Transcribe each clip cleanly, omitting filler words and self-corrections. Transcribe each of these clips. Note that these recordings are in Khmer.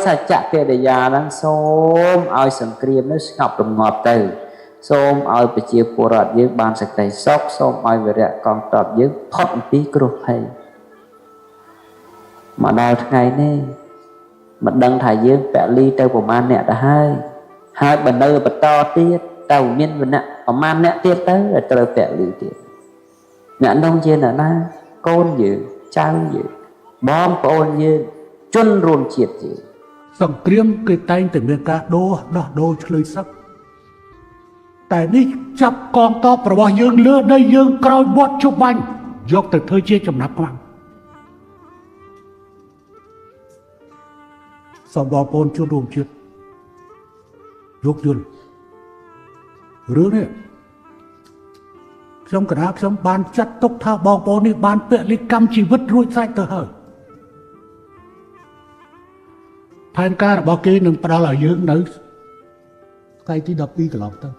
សច្ចកិរិយាហ្នឹងសូមឲ្យសង្គ្រាមនោះស្ងប់រងាប់ទៅសូមឲ្យប្រជាពលរដ្ឋយើងបានសេចក្តីសុខសូមឲ្យវីរៈកងទ័ពយើងផុតអំពីគ្រោះភ័យមកដល់ថ្ងៃនេះមិនដឹងថាយើងពលីទៅប្រមាណអ្នកទៅហើយហើយបើនៅបន្តទៀតតើមានវណ្ណៈប្រមាណអ្នកទៀតទៅត្រូវពលីទៀតអ្នកនោះជាអ្នកណាកូនយើងចៅយើងបងប្អូនយើងជនរួមជាតិយើង សង្គ្រាមគេតែងតែមានការដូរដោះដូរឆ្លើយសឹកតែនេះចាប់កងទ័ពរបស់យើងលើដីយើងក្រោយវត្តជប់បាញ់យកទៅធ្វើជាចំណាប់ខ្មាំងសូមបងប្អូនជនរួមជាតិយោគយល់រឿងនេះខ្ញុំកណាខ្ញុំបានចាត់ទុកថាបងប្អូននេះបានពលិកម្មជីវិតរួចស្រេចទៅហើយផែនការរបស់គេនឹងផ្ដល់ឲ្យយើងនៅថ្ងៃទី12កន្លងទៅ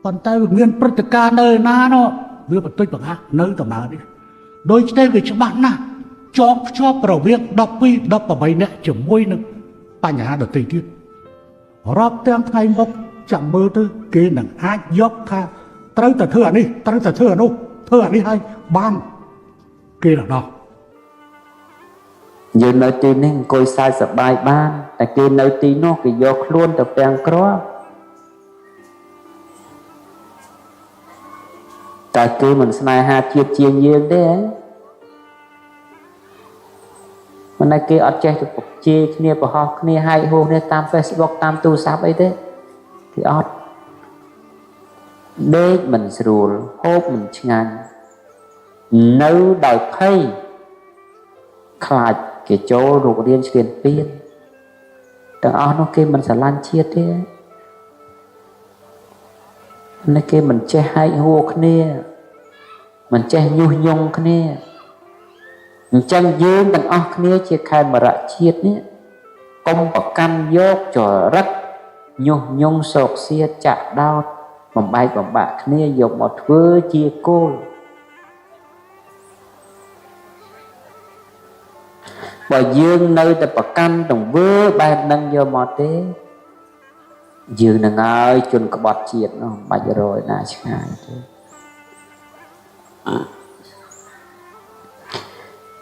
ប៉ុន្តែវាមានព្រឹត្តិការណ៍នៅឯណានោះវាបន្តិចបង្អាក់នៅដំណើរនេះដូច្នេះវាច្បាស់ណាស់ចងភ្ជាប់រវាង12 18នាក់ជាមួយនឹងបញ្ហាដទៃទៀតរាប់ទាំងថ្ងៃមុខចាំមើលទៅគេនឹងអាចយកថាត្រូវតែធ្វើអានេះត្រូវតែធ្វើអានោះធ្វើអានេះឲ្យបានគេនឹងដោះ យើងនៅទីនេះអង្គុយសើចសប្បាយបានតែគេនៅទីនោះគេយកខ្លួនទៅពាំងគ្រាប់តែគេមិនស្នេហាជាតិជាងយើងទេហ៎មិនតែគេអត់ចេះទៅជេរគ្នាប្រហោះគ្នាហែកហួសគ្នាតាម Facebook តាមទូរស័ព្ទអីទេគេអត់ដេកមិនស្រួលហូបមិនឆ្ងាញ់នៅដោយភ័យខ្លាចគេចូលរុករៀនឈ្លានពានទាំងអស់នោះគេមិនស្រឡាញ់ជាតិទេនេះគេមិនចេះហែកហួរគ្នាមិនចេះញុះញង់គ្នាអញ្ចឹងយើងទាំងអស់គ្នាជាខេមរៈជាតិនេះកុំប្រកាន់យកចរិតញុះញង់សោកសៀចាក់ដោតបំបែកបំបាក់គ្នាយកមកធ្វើជាគោលបើយើងនៅតែប្រកាន់ទង្វើបែបហ្នឹងយកមកទេយើងនឹងឲ្យជនក្បត់ជាតិនោះមិនបាច់រយណាឆ្ងាយទេ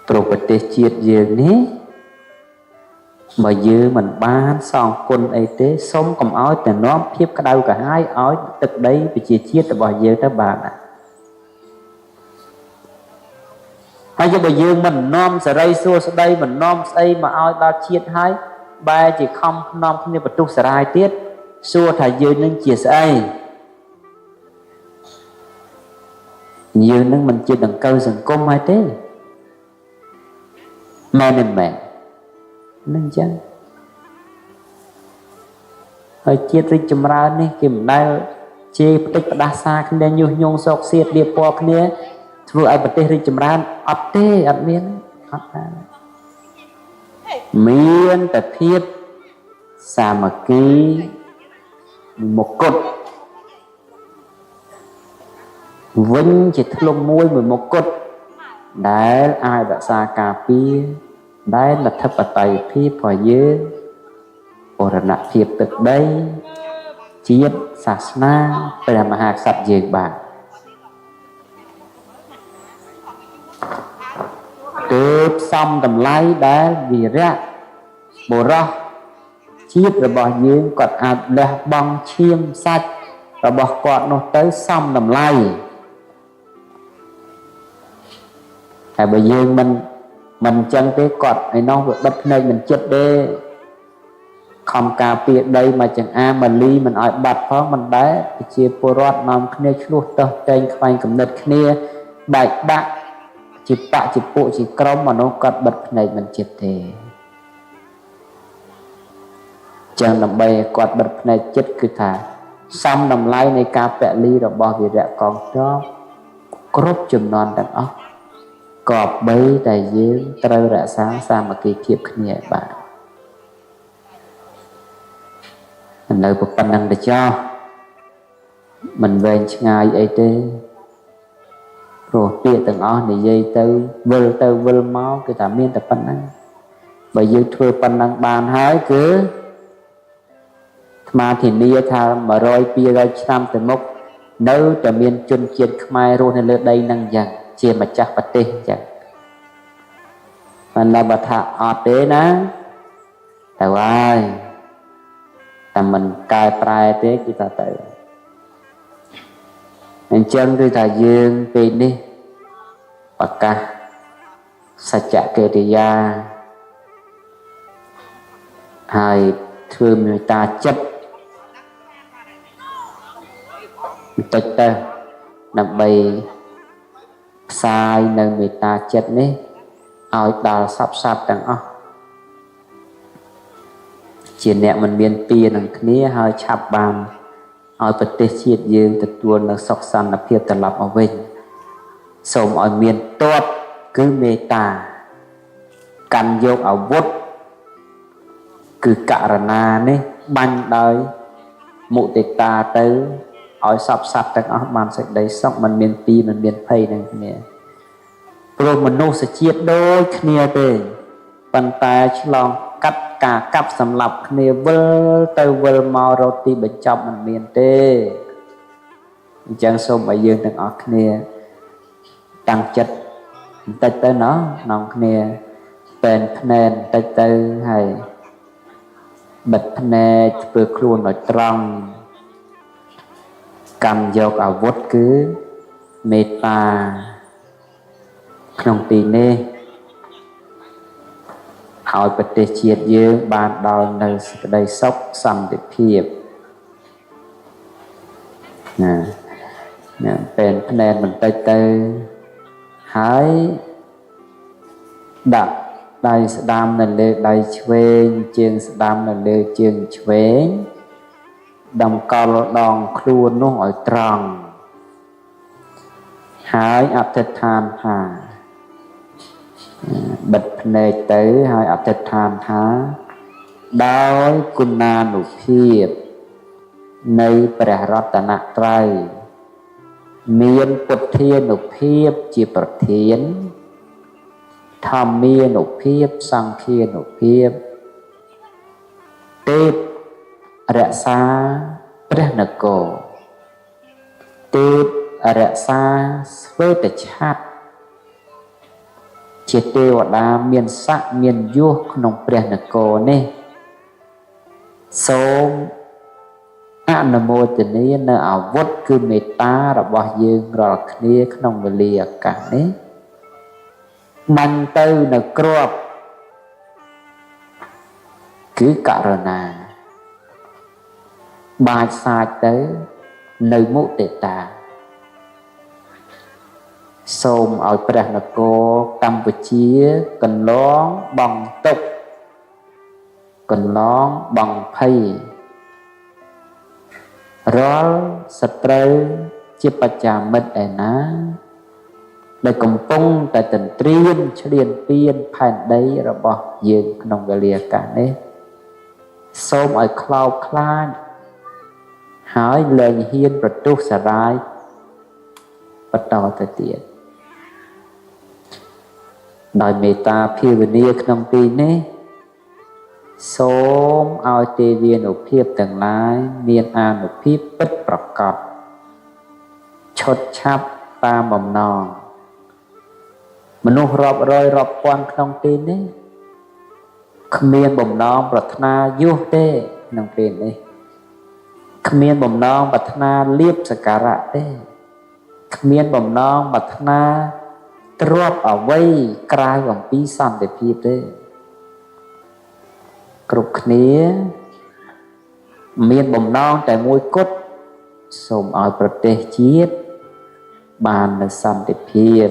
ព្រោះប្រទេសជាតិយើងនេះបើយើងមិនបានសងគុណអីទេសូមកុំឲ្យតែនាំភាពក្តៅក្រហាយឲ្យទឹកដីប្រជាជាតិរបស់យើងទៅបានណាហើយបើយើងមិននាំសេរីសួស្តីមិននាំស្អីមកឲ្យដល់ជាតិហើយបែរជាខំនាំគ្នាបន្ទុះសារាយទៀតសួរថាយើងនឹងជាស្អីយើងនឹងមិនជាដង្កូវសង្គមហើយទេមែនទេមែននឹងចឹងហើយជាតិរីកចម្រើននេះគេមិនដែលជេរផ្ទិចផ្ដាសាគ្នាញុះញង់សោកសៀតលាបពណ៌គ្នាធ្វើឲ្យប្រទេសរីកចម្រើនអត់ទេអត់មានអត់ដែរមានតែភាពសាមគ្គីមកុដវិញជាធ្លុងមួយមកុដដែលអាចរក្សាការពារដែលលទ្ធិបតេយ្យភាពរបស់យើងបូរណភាពទឹកដីជាតិសាសនាព្រះមហាក្សត្រយើងបានទើបសំតម្លៃដែលវីរៈបុរសជាតិរបស់យើងគាត់អាចលះបង់ឈាមសាច់របស់គាត់នោះទៅសំតម្លៃតែបើយើងមិនចឹងទេគាត់ឯនោះវាបិទភ្នែកមិនចិត្តទេខំការពារដីមកចង្អាមលីមិនឲ្យបាត់ផងមិនដែរប្រជាពលរដ្ឋនាំគ្នាឆ្លោះតោះតែងខ្វែងគំនិតគ្នាបែកបាក់ជាបកជាពួកជាក្រុមមនុស្សគាត់បិទភ្នែកមិនចិត្តទេចឹងដើម្បីឲ្យគាត់បិទភ្នែកចិត្តគឺថាសំតម្លៃនៃការពលីរបស់វីរៈកងទ័ពគ្រប់ចំនួនទាំងអស់ក៏បីតែយើងត្រូវរក្សាសាមគ្គីភាពគ្នាឲ្យបាននៅប៉ុណ្្នឹងទៅចោះមិនវែងឆ្ងាយអីទេព្រោះពាក្យទាំងអស់និយាយទៅវិលទៅវិលមកគឺថាមានតែប៉ុណ្្នឹង បើយើងធ្វើប៉ុណ្ណឹងបានហើយគឺអាត្មាធានាថា100 200ឆ្នាំទៅមុខនៅតែមានជនជាតិខ្មែររស់នៅលើដីហ្នឹងអញ្ចឹងជាម្ចាស់ប្រទេសអញ្ចឹងប៉ុន្តែបើថាអត់ទេណាទៅហើយតែមិនកែប្រែទេគឺថាទៅអញ្ចឹងគឺថាយើងពេលនេះប្រកាសសច្ចកិរិយាហើយធ្វើមេត្តាចិត្តបន្តិចទៅដើម្បីផ្សាយនៅមេត្តាចិត្តនេះឲ្យដល់សព្វសត្វទាំងអស់ជាអ្នកមិនមានពៀនឹងគ្នាហើយឆាប់បានឲ្យប្រទេសជាតិយើងទទួលនៅសុខសន្តិភាពត្រឡប់មកវិញសូមឲ្យមានទ័ពគឺមេត្តាកាន់យកអាវុធគឺករណានេះបាញ់ដោយមុទិតាទៅឲ្យសព្វសត្វទាំងអស់បានសេចក្តីសុខមិនមានពីមិនមានភ័យនឹងគ្នាព្រោះមនុស្សជាតិដូចគ្នាទេប៉ុន្តែឆ្លងកាត់ការកាប់សម្លាប់គ្នាវិលទៅវិលមករកទីបញ្ចប់មិនមានទេអញ្ចឹងសូមឲ្យយើងទាំងអស់គ្នាតាំងចិត្តបន្តិចទៅណោះនាំគ្នាពេនភ្នែនបន្តិចទៅហើយបិទភ្នែកធ្វើខ្លួនឲ្យត្រង់កម្មយកអាវុធគឺមេត្តាក្នុងទីនេះឲ្យប្រទេសជាតិយើងបានដល់នៅសេចក្តីសុខសន្តិភាពណាណាពេលភ្នែនបន្តិចទៅហើយដាក់ដៃស្ដាំនៅលើដៃឆ្វេងជើងស្ដាំនៅលើជើងឆ្វេងតម្កល់ដងខ្លួននោះឲ្យត្រង់ហើយអធិដ្ឋានថាបិទភ្នែកទៅហើយអធិដ្ឋានថាដោយគុណានុភាពនៃព្រះរតនត្រ័យមានពុទ្ធានុភាពជាប្រធានធម្មានុភាពសង្ឃានុភាពទេពរក្សាព្រះនគរទេពរក្សាស្វេតឆត្រជាទេវតាមានស័ក្តិមានយសក្នុងព្រះនគរនេះសូមអនុមោទនានៅអាវុធគឺមេត្តារបស់យើងរាល់គ្នាក្នុងវេលាឱកាសនេះបាញ់ទៅនៅគ្រាប់គឺករណាបាចសាចទៅនៅមុទិតាសូមឲ្យព្រះនគរកម្ពុជាកន្លងបងទុកកន្លងបងភ័យរាល់សត្រូវជាបច្ចាមិត្តឯណាដែលកំពុងតែទន្ទ្រានឈ្លានពានផែនដីរបស់យើងក្នុងវេលាកាលនេះសូមឲ្យខ្លោបខ្លាចហើយលែងហ៊ានប្រទុះសារាយបន្តទៅទៀតដោយមេត្តាភាវនាក្នុងទីនេះសូមឲ្យទេវានុភាពទាំងឡាយមានអានុភាពពិតប្រាកដឈុតឆាប់តាមបំណងមនុស្សរាប់រយរាប់ពាន់ក្នុងទីនេះគ្មានបំណងប្រាថ្នាយុះទេក្នុងពេលនេះគ្មានបំណងប្រាថ្នាលៀបសក្ការៈទេគ្មានបំណងប្រាថ្នាទ្រព្យអ្វីក្រៅអំពីសន្តិភាពទេគ្រប់គ្នាមានបំណងតែមួយគត់សូមឲ្យប្រទេសជាតិបាននូវសន្តិភាព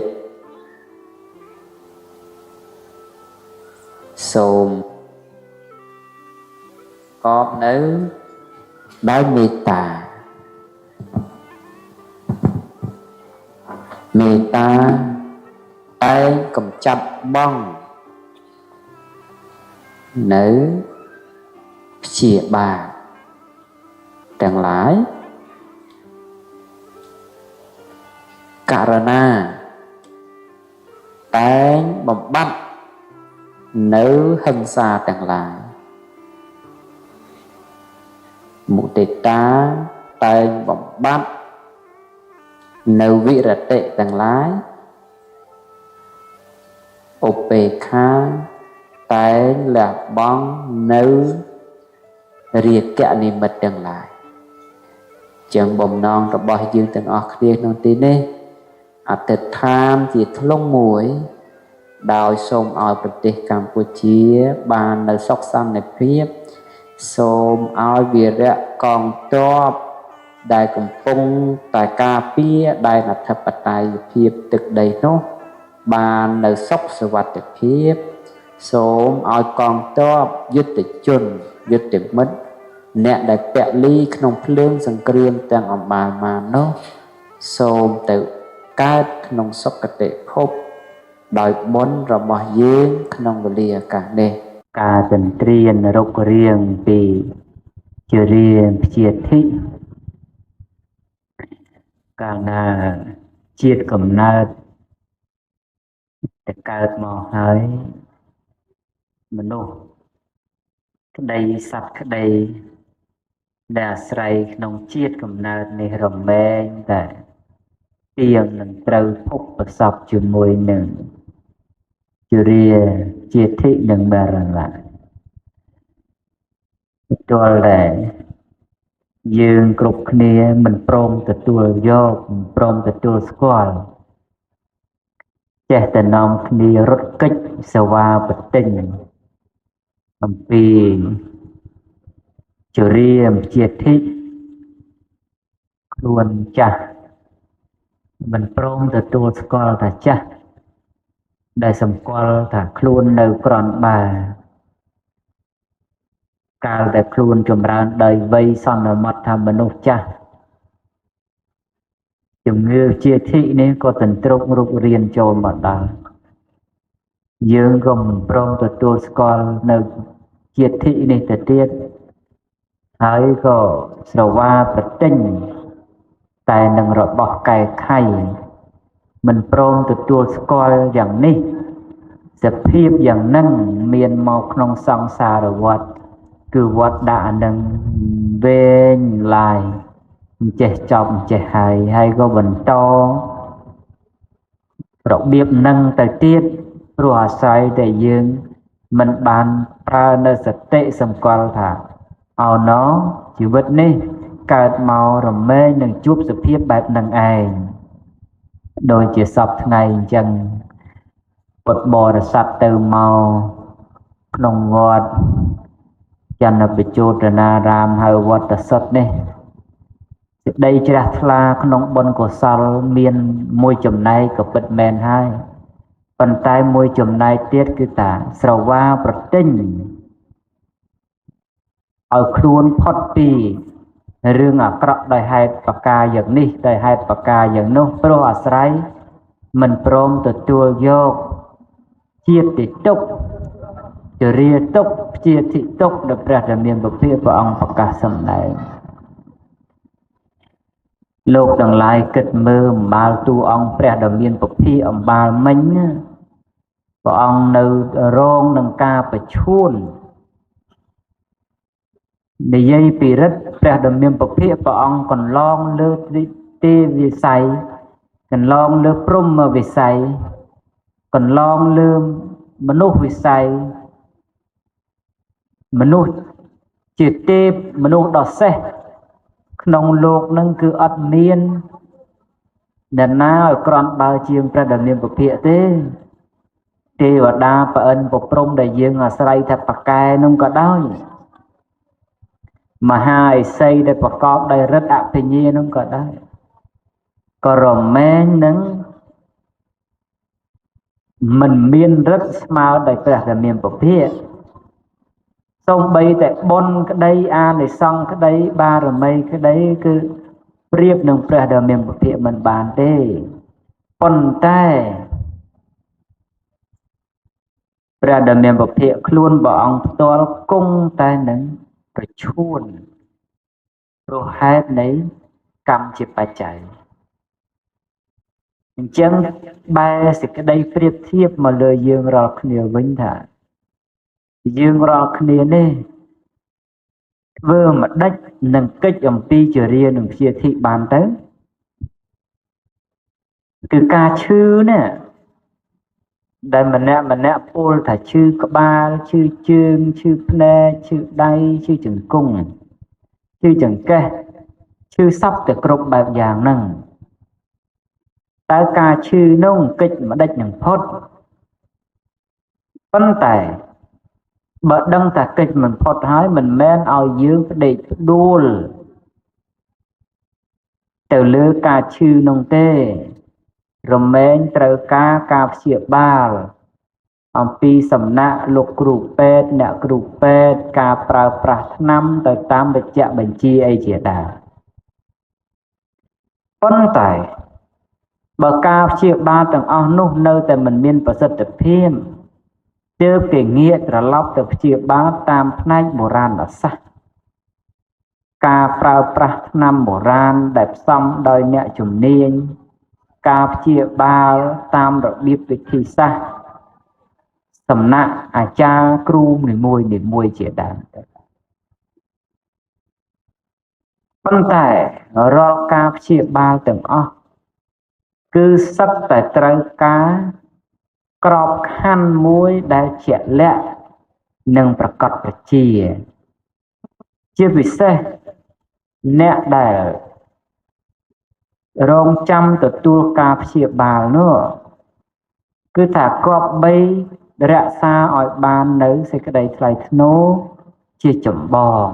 សូមកอบនៅដោយមេត្តាមេត្តាតែងកំចាត់បងនៅព្យាបាទទាំងឡាយករណាតែងបំបត្តិ នៅហិង្សាទាំងឡាយមុទិតាតែងបំបត្តិនៅវិរតិទាំងឡាយឧបេក្ខាតែងលះបង់នៅរាគៈនិមិត្តទាំងឡាយចឹងបំណងរបស់យើងទាំងអស់គ្នាក្នុងទីនេះអធិដ្ឋានជាធ្លុងមួយដោយសូមឲ្យប្រទេសកម្ពុជាបាននៅសុខសន្តិភាពសូមឲ្យវីរៈកងទ័ពដែលកំពុងតែការពារដែនអធិបតេយ្យភាពទឹកដីនោះបាននៅសុខសុវត្ថិភាពសូមឲ្យកងទ័ពយុទ្ធជនយុទ្ធមិត្តអ្នកដែលពលីក្នុងភ្លើងសង្គ្រាមទាំងអម្បាលមាននោះសូមទៅកើតក្នុងសុគតិភពដោយបុណ្យរបស់យើងក្នុងវេលាឱកាសនេះការទន្ទ្រានរុករាងពីជារាព្យាធិកាលណាជាតិកំណើតតែកើតមកហើយមនុស្សក្តីសត្វក្តីដែលអាស្រ័យក្នុងជាតិកំណើតនេះរមែងតែទៀងនឹងត្រូវភពប្រសពជាមួយនឹងជរាជាធិនិងមរណៈទល់តែយើងគ្រប់គ្នាមិនព្រមទទួលយកមិនព្រមទទួលស្គាល់ចេះតែនាំគ្នារត់គេចសេវាប្រទិញអំពីជរាជាធិខ្លួនចាស់មិនព្រមទទួលស្គាល់ថាចាស់ដែលសម្គាល់ថាខ្លួននៅក្រន់បើកាលតែខ្លួនចម្រើនដោយវ័យសន្មត់ថាមនុស្សចាស់ជំងឺជាធិនេះក៏ទន្ទ្រង់រុករៀនចូលមកដល់យើងក៏មិនព្រមទទួលស្គាល់នៅជាធិនេះទៅទៀតហើយក៏ស្រវាប្រទិញតែនឹងរបស់កែខៃមិនព្រមទទួលស្គាល់យ៉ាងនេះសភាពយ៉ាងនឹងមានមកក្នុងសង្សារវដ្តគឺវដ្តដាក់នឹងវែងឡាយមិនចេះចប់មិនចេះហើយហើយក៏បន្តរបៀបនឹងទៅទៀតព្រោះអាស្រ័យតែយើងមិនបានប្រើនៅសតិសម្គាល់ថាអោណជីវិតនេះកើតមករមែងនឹងជួបសភាពបែបនឹងឯងដូចជាសពថ្ងៃអញ្ចឹងពុទ្ធបរិស័ទទៅមកក្នុងវត្តចន្ទបជោតនារាមហៅវត្តសុទ្ធនេះសេចក្តីជ្រះថ្លាក្នុងបុណ្យកុសលមានមួយចំណែកក៏ពិតមែនហើយប៉ុន្តែមួយចំណែកទៀតគឺតាស្រវាប្រទិញឲ្យខ្លួនផុតពីរឿងអាក្រក់ដោយហេតុប្រការយ៉ាងនេះដោយហេតុប្រការយ៉ាងនោះព្រោះអាស្រ័យមិនព្រមទទួលយកជាតិទុក្ខជរាទុក្ខជាធិទុក្ខដែលព្រះរាមាពភាព្រះអង្គប្រកាសសម្ដែងលោកទាំងឡាយគិតមើលអំបាលតួអង្គព្រះដ៏មានពភាអំបាលមិញព្រះអង្គនៅរងនឹងការប្រឈួននិយាយពីរិទ្ធព្រះដ៏មានពភាព្រះអង្គកន្លងលើទេវិស័យកន្លងលើព្រហ្មវិស័យកន្លងលើមនុស្សវិស័យមនុស្សជាទេពមនុស្សដ៏សេះក្នុងលោកនឹងគឺអត់មានអ្នកណាឲ្យក្រន់បើជាងព្រះដ៏មានពភាទេទេវតាប្រអិនប្រព្រំដែលយើងអាស្រ័យថាប្រកែនោះក៏ដោយមហាឥសីដែលប្រកបដោយរិទ្ធអភិញ្ញានោះក៏ដែរក៏រមែងនឹងមិនមានរិទ្ធស្មើដោយព្រះដ៏មានពភាសូម្បីតែបុណ្យក្តីអានិសង្សក្តីបារមីក្តីគឺប្រៀបនឹងព្រះដ៏មានពភាមិនបានទេប៉ុន្តែព្រះដ៏មានពភាខ្លួនព្រះអង្គផ្ទាល់គង់តែនឹងប្រឈួនព្រោះហេតុនៃកម្មជាបច្ច័យអញ្ចឹងបែរសេចក្តីប្រៀបធៀបមកលើយើងរាល់គ្នាវិញថា យើងរាល់គ្នានេះធ្វើម្ដេចនឹងកិច្ចអំពីជរានិងព្យាធិបានទៅគឺការឈឺនេះដែលម្នាក់ម្នាក់ពោលថាឈឺក្បាលឈឺជើងឈឺភ្នែកឈឺដៃឈឺជង្គង់ឈឺចង្កេះឈឺសពតែគ្រប់បែបយ៉ាងហ្នឹងតើការឈឺនោះកិច្ចម្ដេចនឹងផុតប៉ុន្តែបើដឹងថាកិច្ចមិនផុតហើយមិនមែនឲ្យយើងផ្ដេកផ្ដួលទៅលើការឈឺនោះទេរមែងត្រូវការការព្យាបាលអំពីសំណាក់លោកគ្រូពេទ្យអ្នកគ្រូពេទ្យការប្រើប្រាស់ថ្នាំទៅតាមវិជ្ជបញ្ជាអីជាដើមប៉ុន្តែបើការព្យាបាលទាំងអស់នោះនៅតែមិនមានប្រសិទ្ធភាពទើបគេងាកត្រឡប់ទៅព្យាបាលតាមផ្នែកបុរាណសាស្ត្រការប្រើប្រាស់ថ្នាំបុរាណដែលផ្សំដោយអ្នកជំនាញការព្យាបាលតាមរបៀបវិធីសាស្ត្រសំណាក់អាចារ្យគ្រូនីមួយនីមួយជាដើមទៅប៉ុន្តែរាល់ការព្យាបាលទាំងអស់គឺសុទ្ធតែត្រូវការក្របខ័ណ្ឌមួយដែលជាក់លាក់និងប្រកបប្រជាជាពិសេសអ្នកដែលរងចាំទទួលការព្យាបាលនោះគឺថាគប្បីរក្សាឲ្យបាននៅសេចក្តីថ្លៃថ្នូរជាចម្បង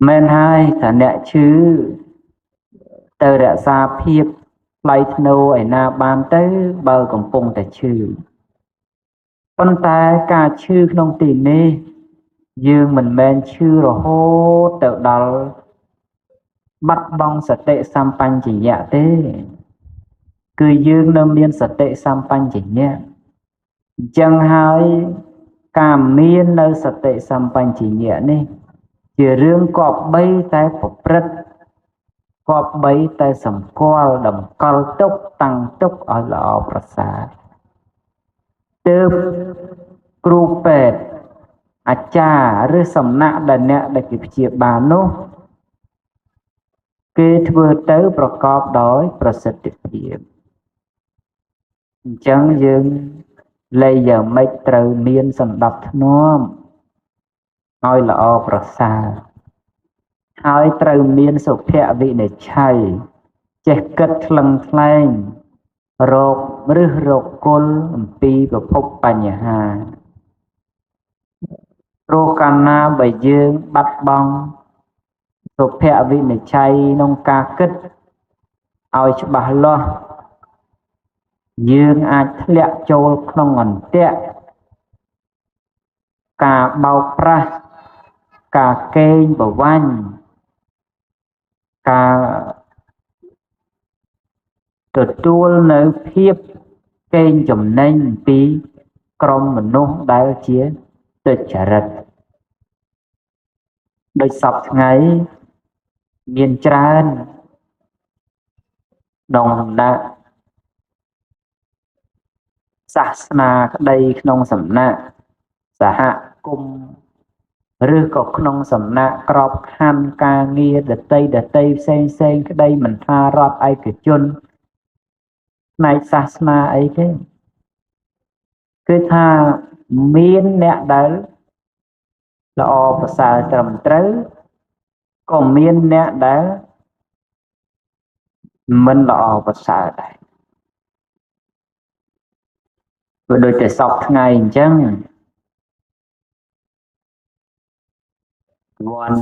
មែនហើយថាអ្នកឈឺទៅរក្សាភាពថ្លៃថ្នូរឯណាបានទៅបើកំពុងតែឈឺប៉ុន្តែការឈឺក្នុងទីនេះយើងមិនមែនឈឺរហូតទៅដល់បាត់បង់សតិសម្បញ្ញៈទេគឺយើងនៅមានសតិសម្បញ្ញៈអញ្ចឹងហើយការមាននៅសតិសម្បញ្ញៈនេះជារឿងគប្បីតែប្រព្រឹត្តគប្បីតែសម្គាល់តម្កល់ទុកតាំងទុកឲ្យល្អប្រសើរទើបគ្រូពេទ្យអាចារ្យឬសំណាក់ដែលអ្នកដែលគេព្យាបាលនោះគេធ្វើទៅប្រកបដោយប្រសិទ្ធភាពអញ្ចឹងយើងលែងយ៉ាងម៉េចត្រូវមានសណ្ដាប់ធ្នាប់ឲ្យល្អប្រសើរហើយត្រូវមានសុភវិនិច្ឆ័យចេះគិតថ្លឹងថ្លែងរកឬរកគល់អំពីប្រភពបញ្ហាព្រោះកាលណាបើយើងបាត់បង់សុភវិនិច្ឆ័យក្នុងការគិតឲ្យច្បាស់លាស់យើងអាចធ្លាក់ចូលក្នុងអន្ទាក់ការបោកប្រាស់ការកេងប្រវ័ញ្ចការទទួលនៅភាពកេងចំណេញពីក្រុមមនុស្សដែលជាទុច្ចរិតដូចសព្វថ្ងៃមានច្រើនក្នុងសំណាក់សាសនាក្តីក្នុងសំណាក់សហគមន៍ឬក៏ក្នុងសំណាក់ក្របខ័ណ្ឌការងារដតីដតីផ្សេងផ្សេងក្តីមិនថារដ្ឋឯកជនផ្នែកសាសនាអីទេគឺថាមានអ្នកដែលល្អប្រសើរត្រឹមត្រូវក៏មានអ្នកដែលមិនល្អប្រសើរដែរវាដូចតែសពថ្ងៃអញ្ចឹងវ័ន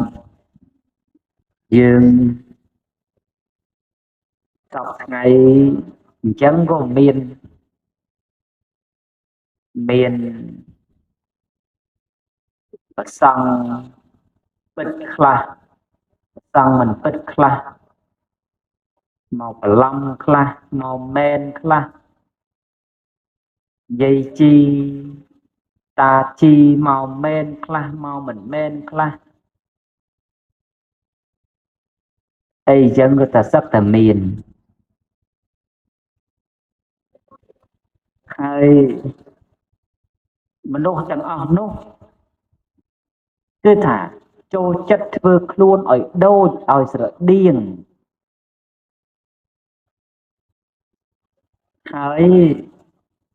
យើងសពថ្ងៃអញ្ចឹងក៏មានប្រសង់ពិតខ្លះប្រសង់មិនពិតខ្លះមកបន្លំខ្លះមកមែនខ្លះយាយជីតាជីមកមែនខ្លះមកមិនមែនខ្លះអីចឹងក៏តែសឹកតែមានហើយ មនុស្សទាំងអស់នោះគឺថាចូលចិត្តធ្វើខ្លួនឲ្យដូចឲ្យស្រដៀងហើយ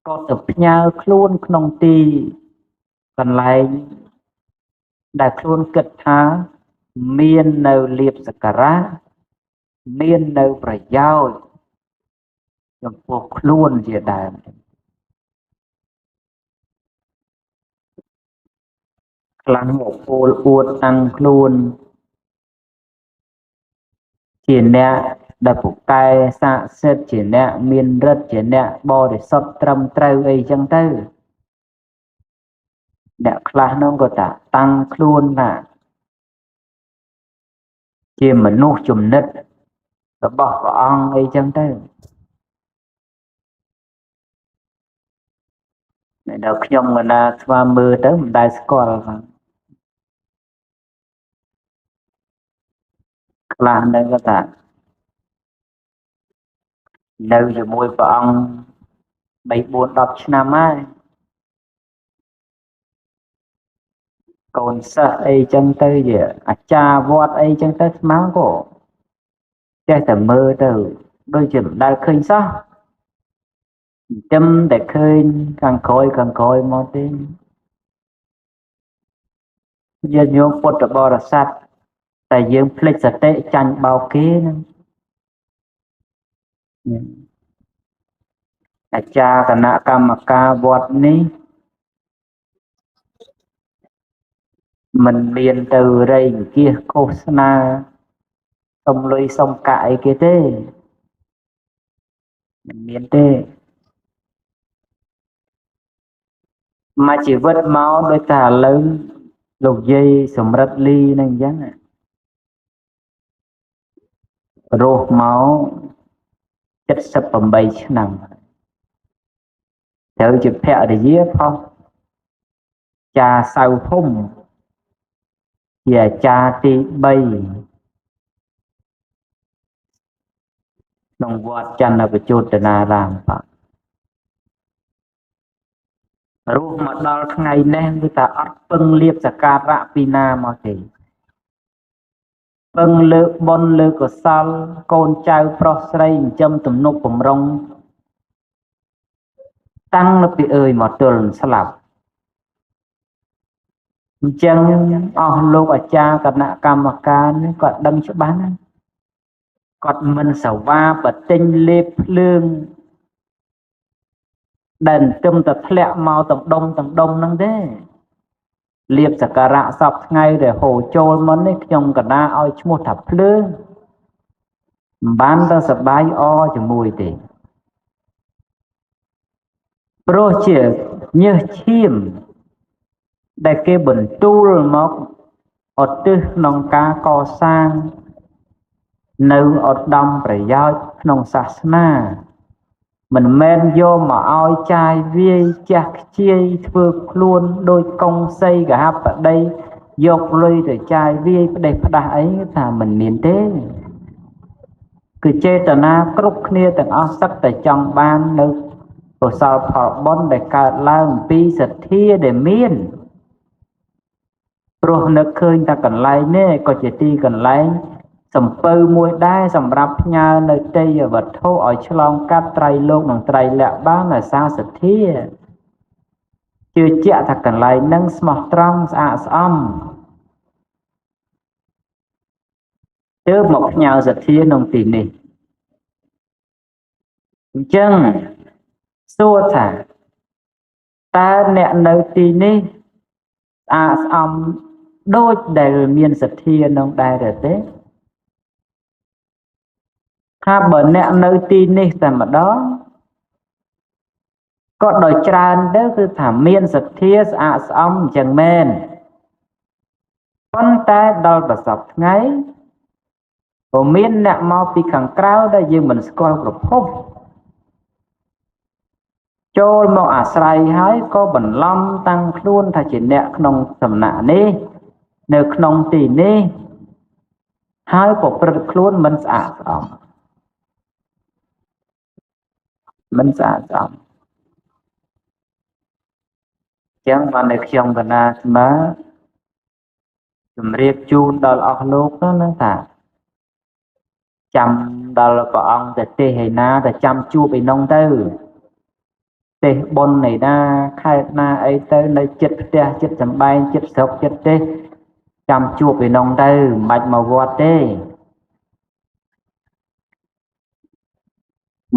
ក៏ទៅផ្ញើខ្លួនក្នុងទីកន្លែងដែលខ្លួនគិតថាមាននៅលៀបសក្ការៈមាននៅប្រយោជន៍ចំពោះខ្លួនជាដើមខ្លាំងមកពោលអួតតាំងខ្លួនជាអ្នកដែលពូកែស័ក្តិសិទ្ធិជាអ្នកមានរិទ្ធជាអ្នកបរិសុទ្ធត្រឹមត្រូវអីចឹងទៅអ្នកខ្លះនោះក៏តាតាំងខ្លួនថាជាមនុស្សចំណិតរបស់ព្រះអង្គអីចឹងទៅដល់ខ្ញុំកណាស្វាមើលទៅមិនដែលស្គាល់ផងខ្លះនៅក៏ថានៅជាមួយព្រះអង្គ3 4 10ឆ្នាំហើយកូនសិស្សអីចឹងទៅជាអាចារ្យវត្តអីចឹងទៅស្មានក៏ចេះតែមើលទៅដូចជាមិនដែលឃើញសោះចិញ្ចឹមតែឃើញខាងក្រោយមកទេញាតិញោមពុទ្ធបរិស័ទតែយើងភ្លេចសតិចាញ់បោកគេហ្នឹងអាចារ្យគណៈកម្មការវត្តនេះមិនមានទៅរៃអង្គាសឃោសនាសុំលុយសុំកាក់អីគេទេមិនមានទេមកជីវិតមកដោយតែឥឡូវលោកយាយសំរិទ្ធលីនឹងអញ្ចឹងរស់មក78ឆ្នាំត្រូវជាភរិយាផុសចាសៅភុំជាអាចារ្យទី3ក្នុងវត្តចន្ទបជោតនារាមបាទរស់មកដល់ថ្ងៃនេះគឺថាអត់ពឹងលៀបសក្ការៈពីណាមកទេពឹងលើបុណ្យលើកុសលកូនចៅប្រុសស្រីចិញ្ចឹមទំនុកបំរុងតាំងពីអើយមកទល់ស្លាប់អញ្ចឹងអស់លោកអាចារ្យគណៈកម្មការនេះគាត់ដឹងច្បាស់ណាស់គាត់មិនសវ៉ាបទិញលេបភ្លើងដែលទឹមតែធ្លាក់មកទាំងដុំហ្នឹងទេលៀបសក្ការៈសពថ្ងៃដែលហូរចូលមកនេះខ្ញុំកណាឲ្យឈ្មោះថាភ្លើងមិនបានទៅសបាយអជាមួយទេព្រោះជាញើសឈាមដែលគេបន្ទូលមកឧទ្ទិសក្នុងការកសាងនៅឧត្តមប្រយោជន៍ក្នុងសាសនាមិនមែនយកមកឲ្យចាយវាយជះខ្ជាយធ្វើខ្លួនដោយកុងសីកហបតីយកលុយទៅចាយវាយផ្ដេសផ្ដាស់អីថាមិនមានទេគឺចេតនាគ្រប់គ្នាទាំងអស់សឹកតែចង់បាននៅកុសលផលបុណ្យដែលកើតឡើងពីសទ្ធាដែលមានព្រោះនឹកឃើញថាកន្លែងនេះក៏ជាទីកន្លែងសំពៅមួយដែរសម្រាប់ផ្ញើនៅទេយវត្ថុឲ្យឆ្លងកាត់ត្រៃលោកនិងត្រៃលក្ខបានដោយសារសទ្ធាជឿជាក់ថាកន្លែងនឹងស្មោះត្រង់ស្អាតស្អំទើបមកផ្ញើសទ្ធាក្នុងទីនេះអញ្ចឹងសួរថាតើអ្នកនៅទីនេះស្អាតស្អំដូចដែលមានសទ្ធាក្នុងដែរទេថាបើអ្នកនៅទីនេះតែម្ដងក៏ដោយច្រើនទៅគឺថាមានសទ្ធាស្អាតស្អំអញ្ចឹងមែនប៉ុន្តែដល់ប្រសពថ្ងៃក៏មានអ្នកមកពីខាងក្រៅដែលយើងមិនស្គាល់ប្រភពចូលមកអាស្រ័យហើយក៏បន្លំតាំងខ្លួនថាជាអ្នកក្នុងសំណាក់នេះនៅក្នុងទីនេះហើយប្រព្រឹត្តខ្លួនមិនស្អាតស្អំមិនស្អាតស្អំ ចឹងបានតែខ្ញុំកណាស្មាជំរាបជូនដល់អស់លោកហ្នឹងថាចាំដល់ព្រះអង្គទៅទេសឯណាតែចាំជួបឯនោះទៅទេសបុណ្យឯណាខេត្តណាអីទៅនៅចិត្តផ្ទះចិត្តសំបែងចិត្តស្រុកចិត្តទេសចាំជួបឯនោះទៅមិនបាច់មកវត្តទេ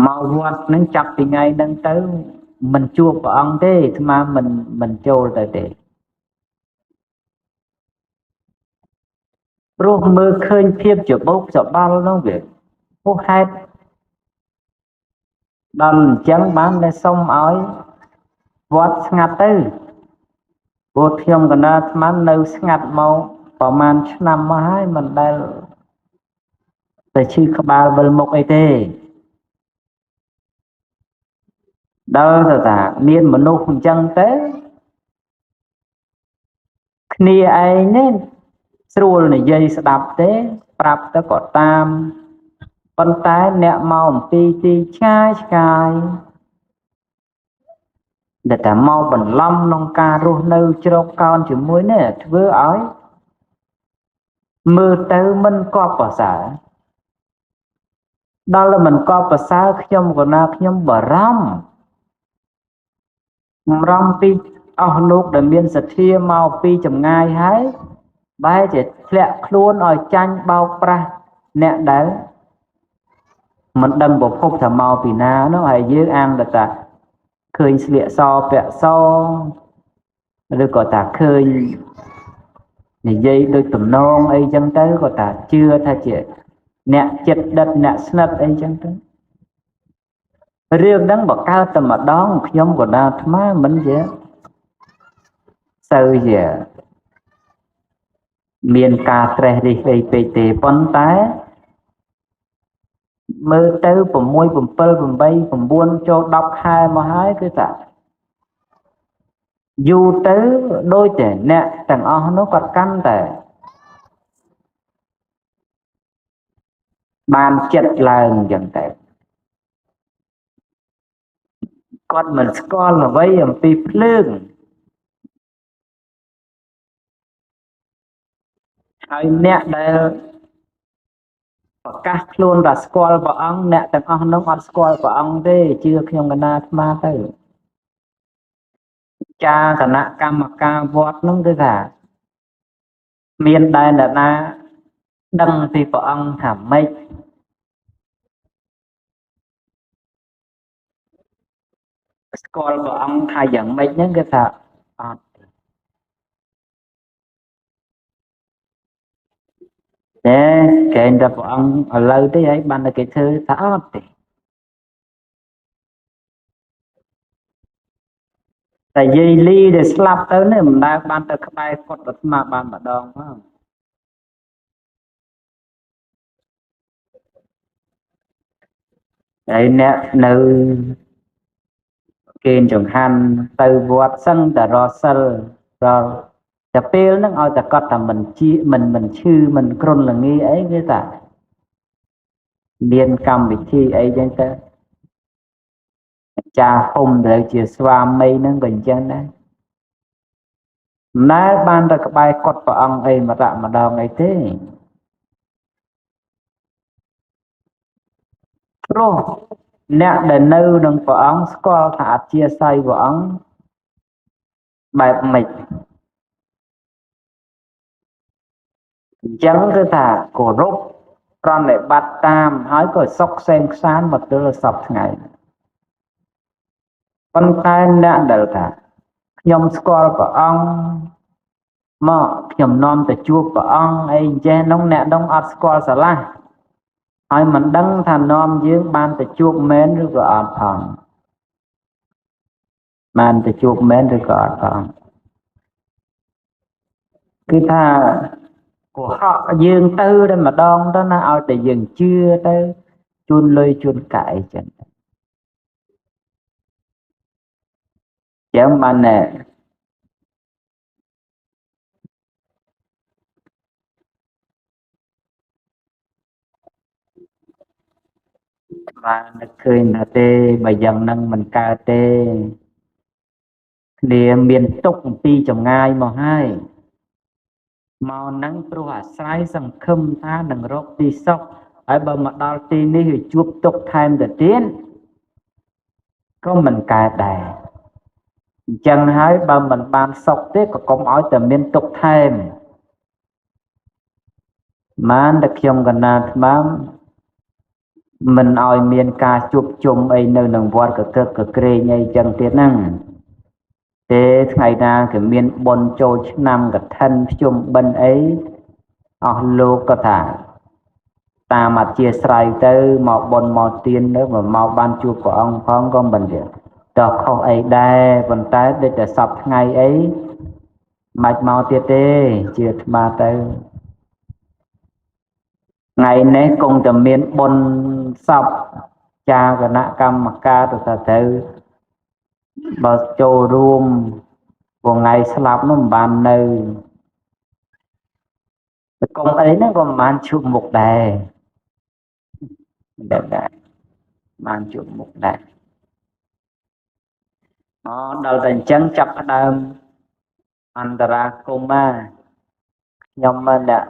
មកវត្តនឹងចាប់ពីថ្ងៃហ្នឹងទៅមិនជួបព្រះអង្គទេអាត្មាមិនចូលទៅទេព្រោះមើលឃើញភាពច្បោកច្បល់នោះវាហួសហេតុដល់អញ្ចឹងបានតែសុំឲ្យវត្តស្ងាត់ទៅព្រោះខ្ញុំកណាអាត្មានៅស្ងាត់មកប្រហែលឆ្នាំមកហើយមិនដែលតែឈឺក្បាលវិលមុខអីទេដល់ទៅថាមានមនុស្សអញ្ចឹងទៅគ្នាឯងនេះស្រួលនិយាយស្ដាប់ទេប្រាប់ទៅក៏តាមប៉ុន្តែអ្នកមកអំពីទីឆ្ងាយឆ្ងាយដែលតែមកបន្លំក្នុងការរស់នៅជ្រកកោនជាមួយនេះធ្វើឲ្យមើលទៅមិនកប់ប្រសើរដល់មិនកប់ប្រសើរខ្ញុំកណាខ្ញុំបារម្ភពីអស់លោកដែលមានសទ្ធាមកពីចម្ងាយហើយបែរជាធ្លាក់ខ្លួនឲ្យចាញ់បោកប្រាស់អ្នកដែលមិនដឹងប្រភពថាមកពីណានោះហើយយើងអាងតែថាឃើញស្លៀកសពាក់សឬក៏ថាឃើញនិយាយដូចទំនងអីចឹងទៅក៏ថាជឿថាជាអ្នកចិត្តដិតអ្នកស្និទ្ធអីចឹងទៅរឿងហ្នឹងបើកើតតែម្ដងខ្ញុំក៏ណាអាត្មាមិនជាសូវជាមានការត្រេះរិះអីពេកទេប៉ុន្តែមើលទៅ6 7 8 9ចូល10ខែមកហើយគឺថាយូរទៅដូចតែអ្នកទាំងអស់នោះគាត់កាន់តែបានចិត្តឡើងអញ្ចឹងតែគាត់មិនស្គាល់អ្វីអំពីភ្លើងហើយអ្នកដែលប្រកាសខ្លួនថាស្គាល់ព្រះអង្គអ្នកទាំងអស់នោះអត់ស្គាល់ព្រះអង្គទេជឿខ្ញុំកណាអាត្មាទៅចាគណៈកម្មការវត្តនោះគឺថាមានដែរអ្នកណាដឹងពីព្រះអង្គថាម៉េចស្គាល់ព្រះអង្គថាយ៉ាងម៉េចហ្នឹងគឺថាអត់ទេគេតែព្រះអង្គឥឡូវទេហើយបានតែគេធ្វើថាអត់ទេតែយាយលីដែលស្លាប់ទៅនេះមិនដែលបានទៅក្បែរគាត់អាត្មាបានម្ដងផងហើយអ្នកនៅគេចង្ហាន់ទៅវត្តសឹងតែរសិលរាល់តែពេលហ្នឹងឲ្យតែគាត់តែមិនជាមិនឈឺមិនគ្រុនល្ងាអីគេថាមានកម្មវិធីអីចឹងទៅអាចារ្យហុំដែលជាស្វាមីហ្នឹងក៏អញ្ចឹងដែរណែបានទៅក្បែរគាត់ព្រះអង្គអីម្ដងម្ដងអីទេព្រោះអ្នកដែលនៅនឹងព្រះអង្គស្គាល់ថាអធិស្ឋានព្រះអង្គបែបម៉េចអញ្ចឹងគឺថាគោរពប្រណិប័តតាមហើយក៏សុខសេមខ្សានមកទល់សពថ្ងៃប៉ុន្តែអ្នកដែលថាខ្ញុំស្គាល់ព្រះអង្គមកខ្ញុំនាំទៅជួបព្រះអង្គអីអញ្ចេះនោះអ្នកនោះអត់ស្គាល់ស្រឡះហើយមិនដឹងថានាំយើងបានទៅជួបមែនឬក៏អត់ផងបានទៅជួបមែនឬក៏អត់ផងគឺថាកុហកយើងទៅតែម្ដងទៅណាឲ្យតែយើងជឿទៅជូនលុយជូនកាក់អីចឹងចឹងបានណែបាននឹកឃើញថាទេបើយ៉ាងហ្នឹងមិនកើតទេ គ្នាមានទុកអំពីចម្ងាយមកហើយមកនឹងព្រោះអាស្រ័យសង្ឃឹមថានឹងរកទីសុខហើយបើមកដល់ទីនេះវាជួបទុកថែមទៅទៀតក៏មិនកើតដែរអញ្ចឹងហើយបើមិនបានសុខទេក៏កុំឲ្យតែមានទុកថែមបានតែខ្ញុំកណាអាត្មាមិនឲ្យមានការជួបជុំអីនៅនឹងវត្តកក្រឹកកក្រែងអីចឹងទៀតហ្នឹងទេថ្ងៃណាគេមានបុណ្យចូលឆ្នាំកឋិនភ្ជុំបិណ្ឌអីអស់លោកក៏ថាតាមអធិស្ឋានទៅមកបុណ្យមកទានទៅមកបានជួបព្រះអង្គផងក៏មិនទេតោះខុសអីដែរប៉ុន្តែដូចតែសពថ្ងៃអីមិនមកទៀតទេជាអាត្មាទៅថ្ងៃនេះគង់តែមានបុណ្យសពចាគណៈកម្មការទៅថាត្រូវបើចូលរួមថ្ងៃស្លាប់នោះមិនបាននៅតកុំអីហ្នឹងក៏មិនបានជួបមុខដែរដែរបានជួបមុខដែរអដល់តែអញ្ចឹងចាប់ផ្ដើមអន្តរាគមន៍ខ្ញុំមិនអ្នក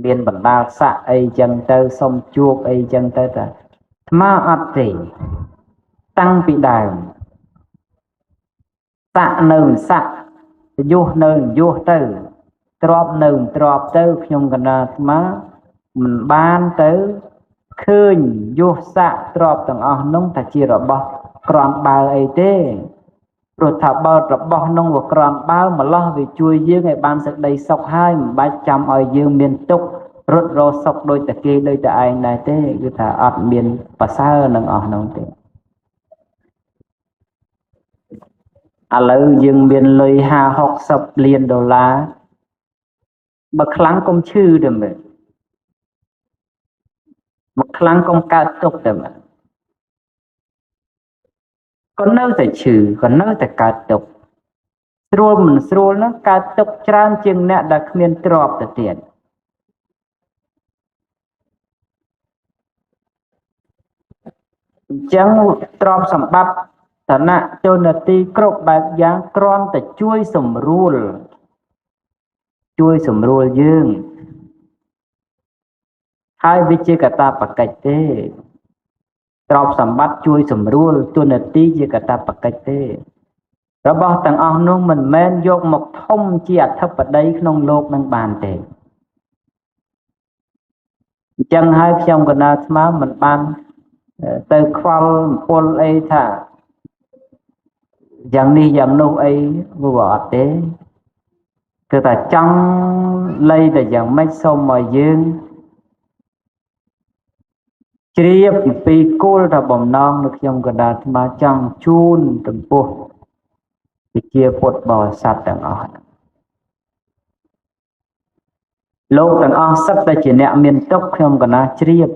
មានបណ្ដាលស័កអីចឹងទៅសុំជួបអីចឹងទៅតាអាត្មាអត់ទេតាំងពីដើមស័កនៅស័កយុះនៅយុះទៅទ្របនៅទ្របទៅខ្ញុំកណាអាត្មាមិនបានទៅឃើញយុះស័កទ្របទាំងអស់នោះថាជារបស់ក្រំបើអីទេព្រោះថាបើរបស់នោះវាក្រំបើម្លោះវាជួយយើងឲ្យបានសេចក្តីសុខហើយមិនបាច់ចាំឲ្យយើងមានទុក្ខរត់រកសុខដូចតែគេដូចតែឯងដែរទេគឺថាអត់មានប្រសើរនឹងអស់នោះទេឥឡូវយើងមានលុយ50 60លានដុល្លារបើខ្លាំងកុំឈឺទៅមើលបើខ្លាំងកុំកើតទុក្ខទៅមើលក៏នៅតែឈឺក៏នៅតែកើតទុក្ខស្រួលមិនស្រួលហ្នឹងកើតទុក្ខច្រើនជាងអ្នកដែលគ្មានទ្រព្យទៅទៀតអញ្ចឹងទ្រព្យសម្បត្តិឋានៈចូលនាទីគ្រប់បែបយ៉ាងគ្រាន់តែជួយសម្រួលយើងហើយវាជាកតាបកិច្ចទេទ្រព្យសម្បត្តិជួយសម្រួលទូនាទីជាកតាបកិច្ចទេរបស់ទាំងអស់នោះមិនមែនយកមកធំជាអធិបតីក្នុងលោកនឹងបានទេអញ្ចឹងហើយខ្ញុំកណាអាត្មាមិនបានទៅខ្វល់អំពល់អីថាយ៉ាងនេះយ៉ាងនោះអីវាអត់ទេគឺតែចង់លៃតែយ៉ាងម៉េចសូមឲ្យយើងជ្រាបអំពីគោលថាបំណងនៅខ្ញុំកណ្ដាលអាត្មាចង់ជូនចំពោះប្រជាពុទ្ធបរិស័ទទាំងអស់លោកទាំងអស់សុទ្ធតែជាអ្នកមានទុក្ខខ្ញុំកណាជ្រាប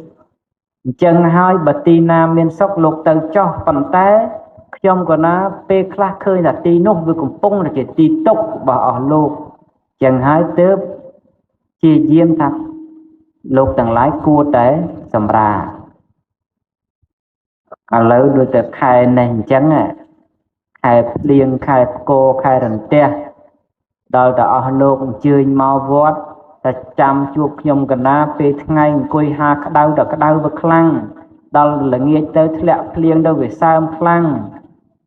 អញ្ចឹងហើយបើទីណាមានសុខលោកទៅចោះប៉ុន្តែខ្ញុំកណាពេលខ្លះឃើញថាទីនោះវាកំពុងតែជាទីទុក្ខរបស់អស់លោកអញ្ចឹងហើយទើបជាយាមថាលោកទាំងឡាយគួរតែសម្រាកឥឡូវដូចតែខែនេះអញ្ចឹងខែភ្លៀងខែផ្គរខែរន្ទះដល់តែអស់លោកអញ្ជើញមកវត្តតែចាំជួបខ្ញុំកណាពេលថ្ងៃអង្គុយហាក្តៅដល់ក្តៅវាខ្លាំងដល់ល្ងាចទៅធ្លាក់ភ្លៀងទៅវាសើមខ្លាំង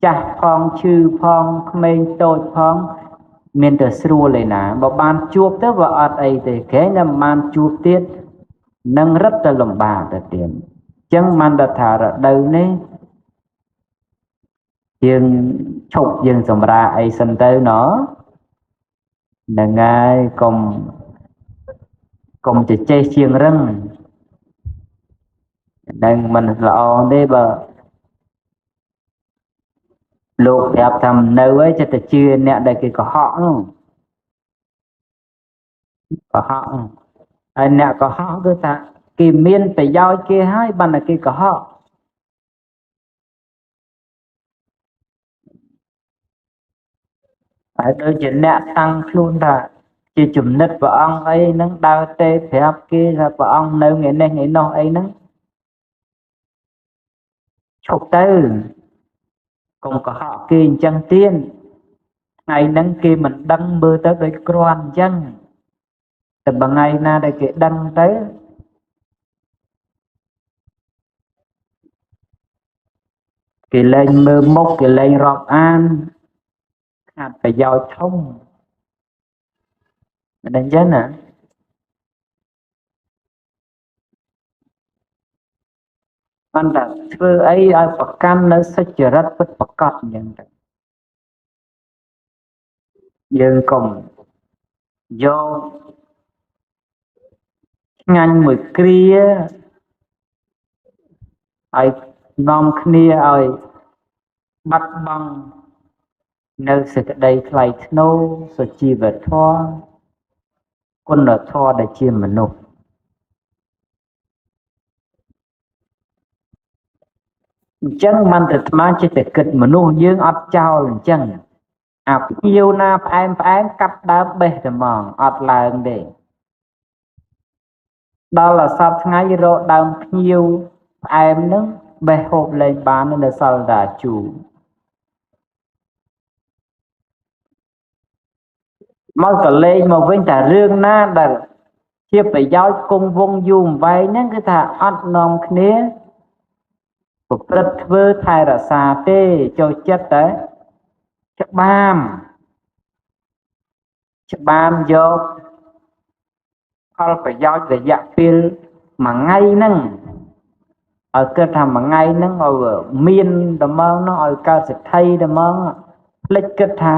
ចាស់ផងឈឺផងក្មេងតូចផងមានតែស្រួលឯណាបើបានជួបទៅវាអត់អីទេគេតែមិនបានជួបទៀតនឹងរឹតតែលំបាកទៅទៀតអញ្ចឹងបានដល់ថារដូវនេះយើងឈប់យើងសម្រាកអីសិនទៅណហ្នឹងហើយកុំជជែកជាងរឹងនឹងមិនល្អទេបើលោកប្រាប់ថានៅហើយចិត្តតែជឿអ្នកដែលគេកុហកនោះកុហកហើយអ្នកកុហកគឺថាគេមានប្រយោជន៍គេហើយបានតែគេកុហកហើយដូចជាអ្នកតាំងខ្លួនថាជាចំណិតព្រះអង្គអីហ្នឹងដើរទេប្រាប់គេថាព្រះអង្គនៅថ្ងៃនេះថ្ងៃនោះអីហ្នឹងឈប់ទៅកុំកុហកគេអញ្ចឹងទៀត ថ្ងៃហ្នឹងគេមិនដឹងមើលទៅដូចគ្រាន់អញ្ចឹងតែបើថ្ងៃណាដែលគេដឹងទៅគេលែងមើលមុខគេលែងរាប់អានខាតប្រយោជន៍ធំមិនដឹងចឹងណាប៉ុន្តែធ្វើអីឲ្យប្រកាន់នៅសុចរិតពិតប្រាកដអញ្ចឹងទៅយើងកុំយកឆ្ងាញ់មួយគ្រាឲ្យនាំគ្នាឲ្យបាត់បង់នៅសេចក្តីថ្លៃថ្នូរសុជីវធម៌គុណធម៌ដែលជាមនុស្សអញ្ចឹងបានតែអាត្មាចេះតែគិតមនុស្សយើងអត់ចោលអញ្ចឹងអាភ្ញៀវណាផ្អែមផ្អែមកាប់ដើមបេះតែហ្មងអត់ឡើងទេដល់អាសពថ្ងៃរកដើមភ្ញៀវផ្អែមនឹងបេះហូបលែងបាននៅសល់តែជូរមកក៏លេងមកវិញតែរឿងណាដែលជាប្រយោជន៍គង់វង្សយូរអង្វែងហ្នឹងគឺថាអត់នាំគ្នាប្រព្រឹត្តធ្វើថែរក្សាទេចូលចិត្តតែច្បាមច្បាមយកផលប្រយោជន៍រយៈពេលមួយថ្ងៃហ្នឹងឲ្យគិតថាមួយថ្ងៃហ្នឹងឲ្យមានត្មងនោះឲ្យកើតសេដ្ឋីត្មងភ្លេចគិតថា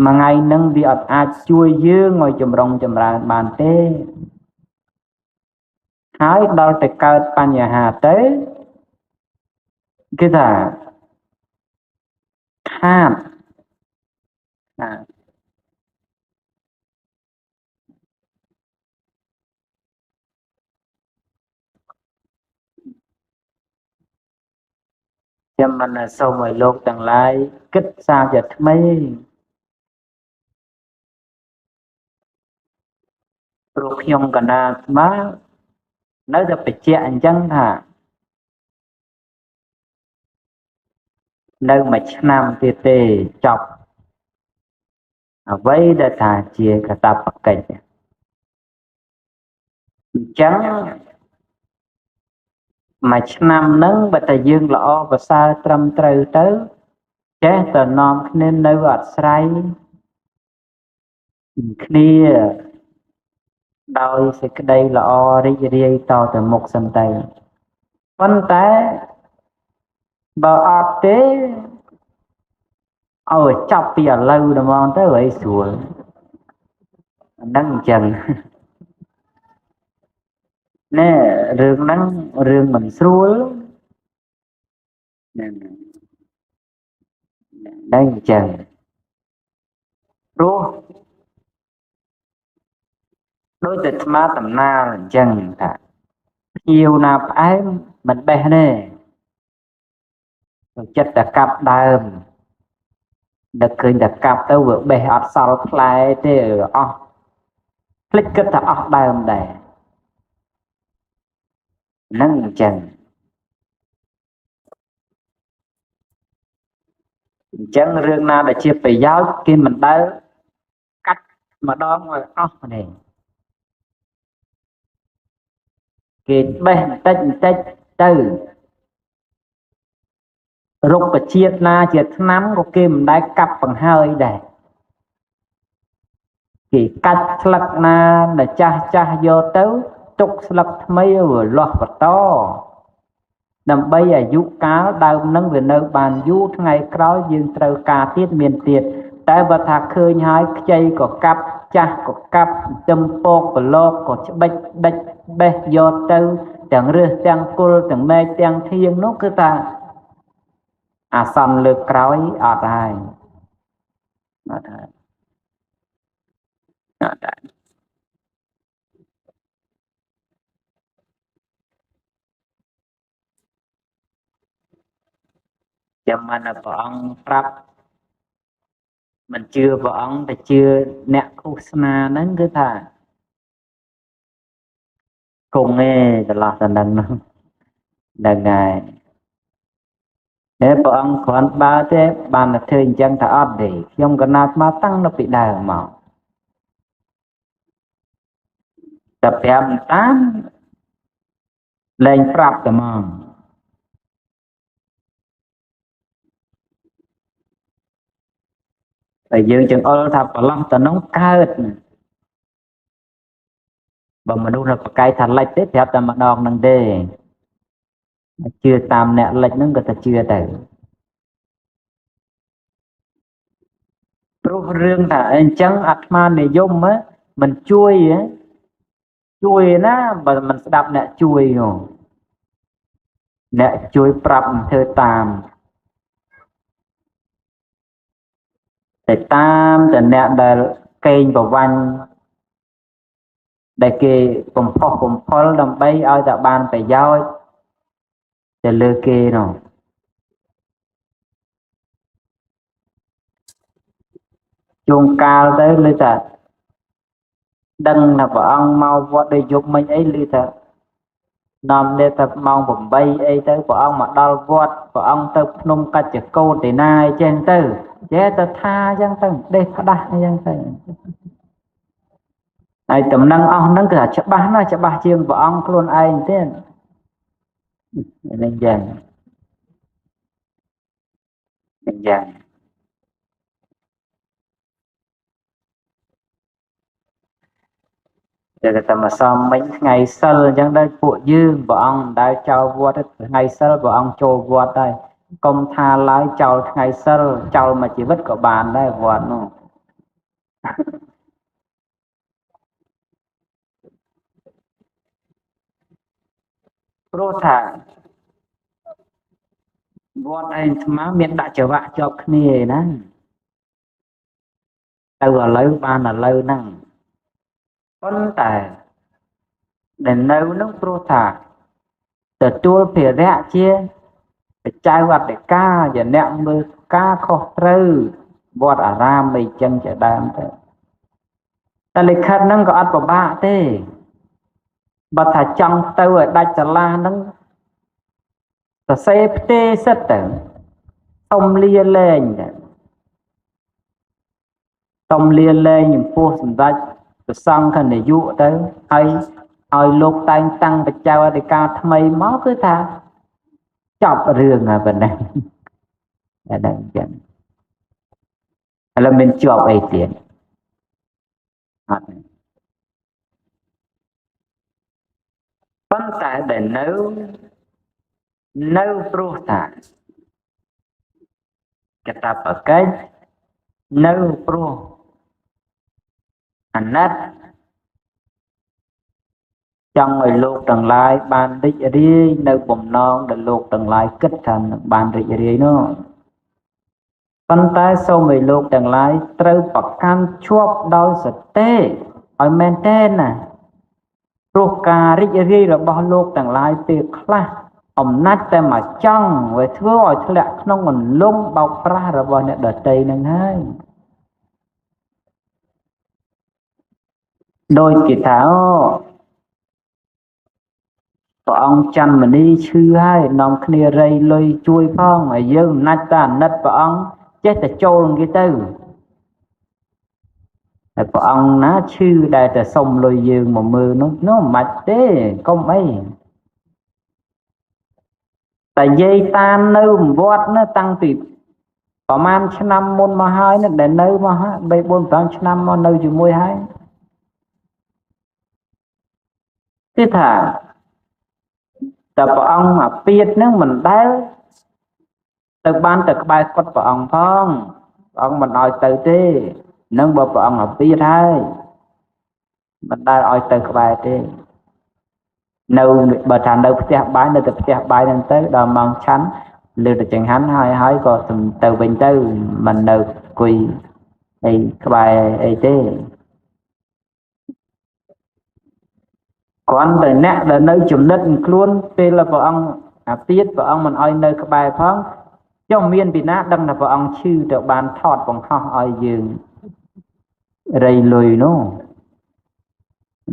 មួយថ្ងៃហ្នឹងវាអត់អាចជួយយើងឲ្យចម្រុងចម្រើនបានទេហើយដល់តែកើតបញ្ហាទៅគឺថាខាតណាចាំមិនសូមឲ្យលោកទាំងឡាយគិតសាជាថ្មីព្រោះខ្ញុំកណាអាត្មានៅតែបញ្ជាក់អញ្ចឹងថានៅមួយឆ្នាំទៀតទេចប់អ្វីដែលថាជាកាតព្វកិច្ចអញ្ចឹងមួយឆ្នាំហ្នឹងបើតែយើងល្អប្រសើរត្រឹមត្រូវទៅចេះតែនាំគ្នានៅអាស្រ័យគ្នាដោយសេចក្តីល្អរីករាយតទៅមុខសិនទៅប៉ុន្តែបើអត់ទេឲ្យចាប់ពីឥឡូវហ្មងទៅឲ្យស្រួលអាហ្នឹងអញ្ចឹងណែរឿងហ្នឹងរឿងមិនស្រួលហ្នឹងហ្នឹងអញ្ចឹងព្រោះដូចតែអាត្មាតំណាលអញ្ចឹងថាភ្ញៀវណាផ្អែមមិនបេះទេចិត្តតែកាប់ដើមដឹកឃើញតែកាប់ទៅវាបេះអត់សល់ផ្លែទេអស់ភ្លេចគិតថាអស់ដើមដែរហ្នឹងអញ្ចឹងអញ្ចឹងរឿងណាដែលជាប្រយោជន៍គេមិនដែលកាត់ម្ដងឲ្យអស់ទេគេបេះបន្តិចបន្តិចទៅរុក្ខជាតិណាជាថ្នាំក៏គេមិនដែលកាប់បង្ហើយដែរគេកាច់ស្លឹកណាដែលចាស់ចាស់យកទៅទុកស្លឹកថ្មីវាលាស់បន្តដើម្បីអាយុកាលដើមនឹងវានៅបានយូរថ្ងៃក្រោយយើងត្រូវការទៀតមានទៀតតែបើថាឃើញហើយខ្ចីក៏កាប់ចាស់ក៏កាប់ទឹមពកប្រឡកក៏ច្បិចដេចបេះយកទៅទាំងរឹសទាំងគល់ទាំងមែកទាំងធៀងនោះគឺថាអាសន្នលើកក្រោយអត់ហើយអត់ហើយអត់ហើយចាំមិនព្រះអង្គប្រាប់មិនជឿព្រះអង្គតែជឿអ្នកឃោសនាហ្នឹងគឺថាគង់ទេចន្លោះតែនឹងហ្នឹងហើយ តែព្រះអង្គគ្រាន់បើទេបានតែធ្វើអញ្ចឹងថាអត់ទេខ្ញុំកណាត់មកតាំងនៅពីដើមមកតែប្រាប់តាមលែងប្រាប់តែហ្មងតែយើងចង្អុលថាប្រឡោះទៅនោះកើតបើមនុស្សនៅប្រកែកថាលិចទេប្រាប់តែម្ដងនឹងទេជឿតាមអ្នកលិចហ្នឹងក៏តែជឿទៅព្រោះរឿងថាអញ្ចឹងអាត្មានិយមមិនជួយជួយណាបើមិនស្ដាប់អ្នកជួយនោះអ្នកជួយប្រាប់មិនធ្វើតាមតែតាមតែអ្នកដែលកេងប្រវ័ញ្ចដែលគេបំផុសបំផុលដើម្បីឲ្យតែបានប្រយោជន៍ទៅលើគេនោះជួងកាលទៅលើថាដឹងថាព្រះអង្គមកវត្តដូចយប់មិញអីឮថានាំនេះថាម៉ោង8អីទៅព្រះអង្គមកដល់វត្តព្រះអង្គទៅភ្នំកច្ចកោតឯណាអីចឹងទៅចេះតែថាអញ្ចឹងទៅដេះផ្ដាស់អញ្ចឹងទៅហើយតំណឹងអស់ហ្នឹងគឺថាច្បាស់ណាស់ច្បាស់ជាងព្រះអង្គខ្លួនឯងទៀតនេះយ៉ាងនេះយ៉ាងតែតែមកសំមិញថ្ងៃសិលអញ្ចឹងដែរពួកយើងព្រះអង្គមិនដែលចោលវត្តថ្ងៃសិលព្រះអង្គចូលវត្តដែរកុំថាឡើយចោលថ្ងៃសិលចោលមួយជីវិតក៏បានដែរវត្តនោះព្រោះថាវត្តឯងស្មាមានដាក់ចង្វាក់ជាប់គ្នាឯណាទៅឥឡូវបានឥឡូវហ្នឹងប៉ុន្តែដែលនៅនឹងព្រោះថាទទួលភារៈជាបច្ចៅអធិការជាអ្នកមើលការខុសត្រូវវត្តអារាមអីចឹងជាដើមទៅតែលិខិតហ្នឹងក៏អត់ពិបាកទេបើថាចង់ទៅឲ្យដាច់សាលាហ្នឹងសរសេរផ្ទេសិតទៅសុំលាលែងទៅសុំលាលែងចំពោះសម្ដេចព្រះសង្ឃនាយកទៅហើយឲ្យលោកតែងតាំងបច្ចៅអធិការថ្មីមកគឺថាចប់រឿងហើយប៉ុណ្ណេះតែដល់អញ្ចឹងឥឡូវមានជាប់អីទៀតអត់ប៉ុន្តែដែលនៅព្រោះថាកតបកិច្ចនៅព្រោះអាណិតចង់ឲ្យលោកទាំងឡាយបានរីករាយនៅបំណងដែលលោកទាំងឡាយគិតថានឹងបានរីករាយនោះប៉ុន្តែសូមឲ្យលោកទាំងឡាយត្រូវប្រកាន់ជាប់ដោយសតិឲ្យមែនទែនណាព្រោះការរីករាយរបស់លោកទាំងឡាយពេលខ្លះអំណាចតែមកចង់វាធ្វើឲ្យធ្លាក់ក្នុងអន្លង់បោកប្រាស់របស់អ្នកដទៃនឹងហើយដោយគេថាព្រះអង្គច័ន្ទមនីឈឺហើយនាំគ្នារៃលុយជួយផងហើយយើងអំណាចតែអាណិតព្រះអង្គចេះតែចូលគេទៅហើយព្រះអង្គណាឈឺដែលតែសុំលុយយើងមកមើលនោះនោះមិនបាច់ទេកុំអីតែយាយតានៅវត្តណាតាំងពីប្រហែលឆ្នាំមុនមកហើយណាដែលនៅមកហើយ3 4 5ឆ្នាំមកនៅជាមួយហើយគឺថាតែព្រះអង្គអាពាធហ្នឹងមិនដែលទៅបានទៅក្បែរកុដិព្រះអង្គផងព្រះអង្គមិនឲ្យទៅទេនឹងបើព្រះអង្គអាពាធហើយមិនដែលឲ្យទៅក្បែរទេនៅបើថានៅផ្ទះបាយនៅតែផ្ទះបាយហ្នឹងទៅដល់ម៉ោងឆាន់លើទៅចង្ហាន់ហើយហើយក៏ទៅវិញទៅមិននៅអង្គុយអីក្បែរអីទេគ្រាន់តែអ្នកដែលនៅចំណិតខ្លួនពេលព្រះអង្គអាពាធព្រះអង្គមិនឲ្យនៅក្បែរផងចុះមានពីណាដឹងថាព្រះអង្គឈឺទៅបានថតបង្ហោះឲ្យយើងរៃលុយនោះ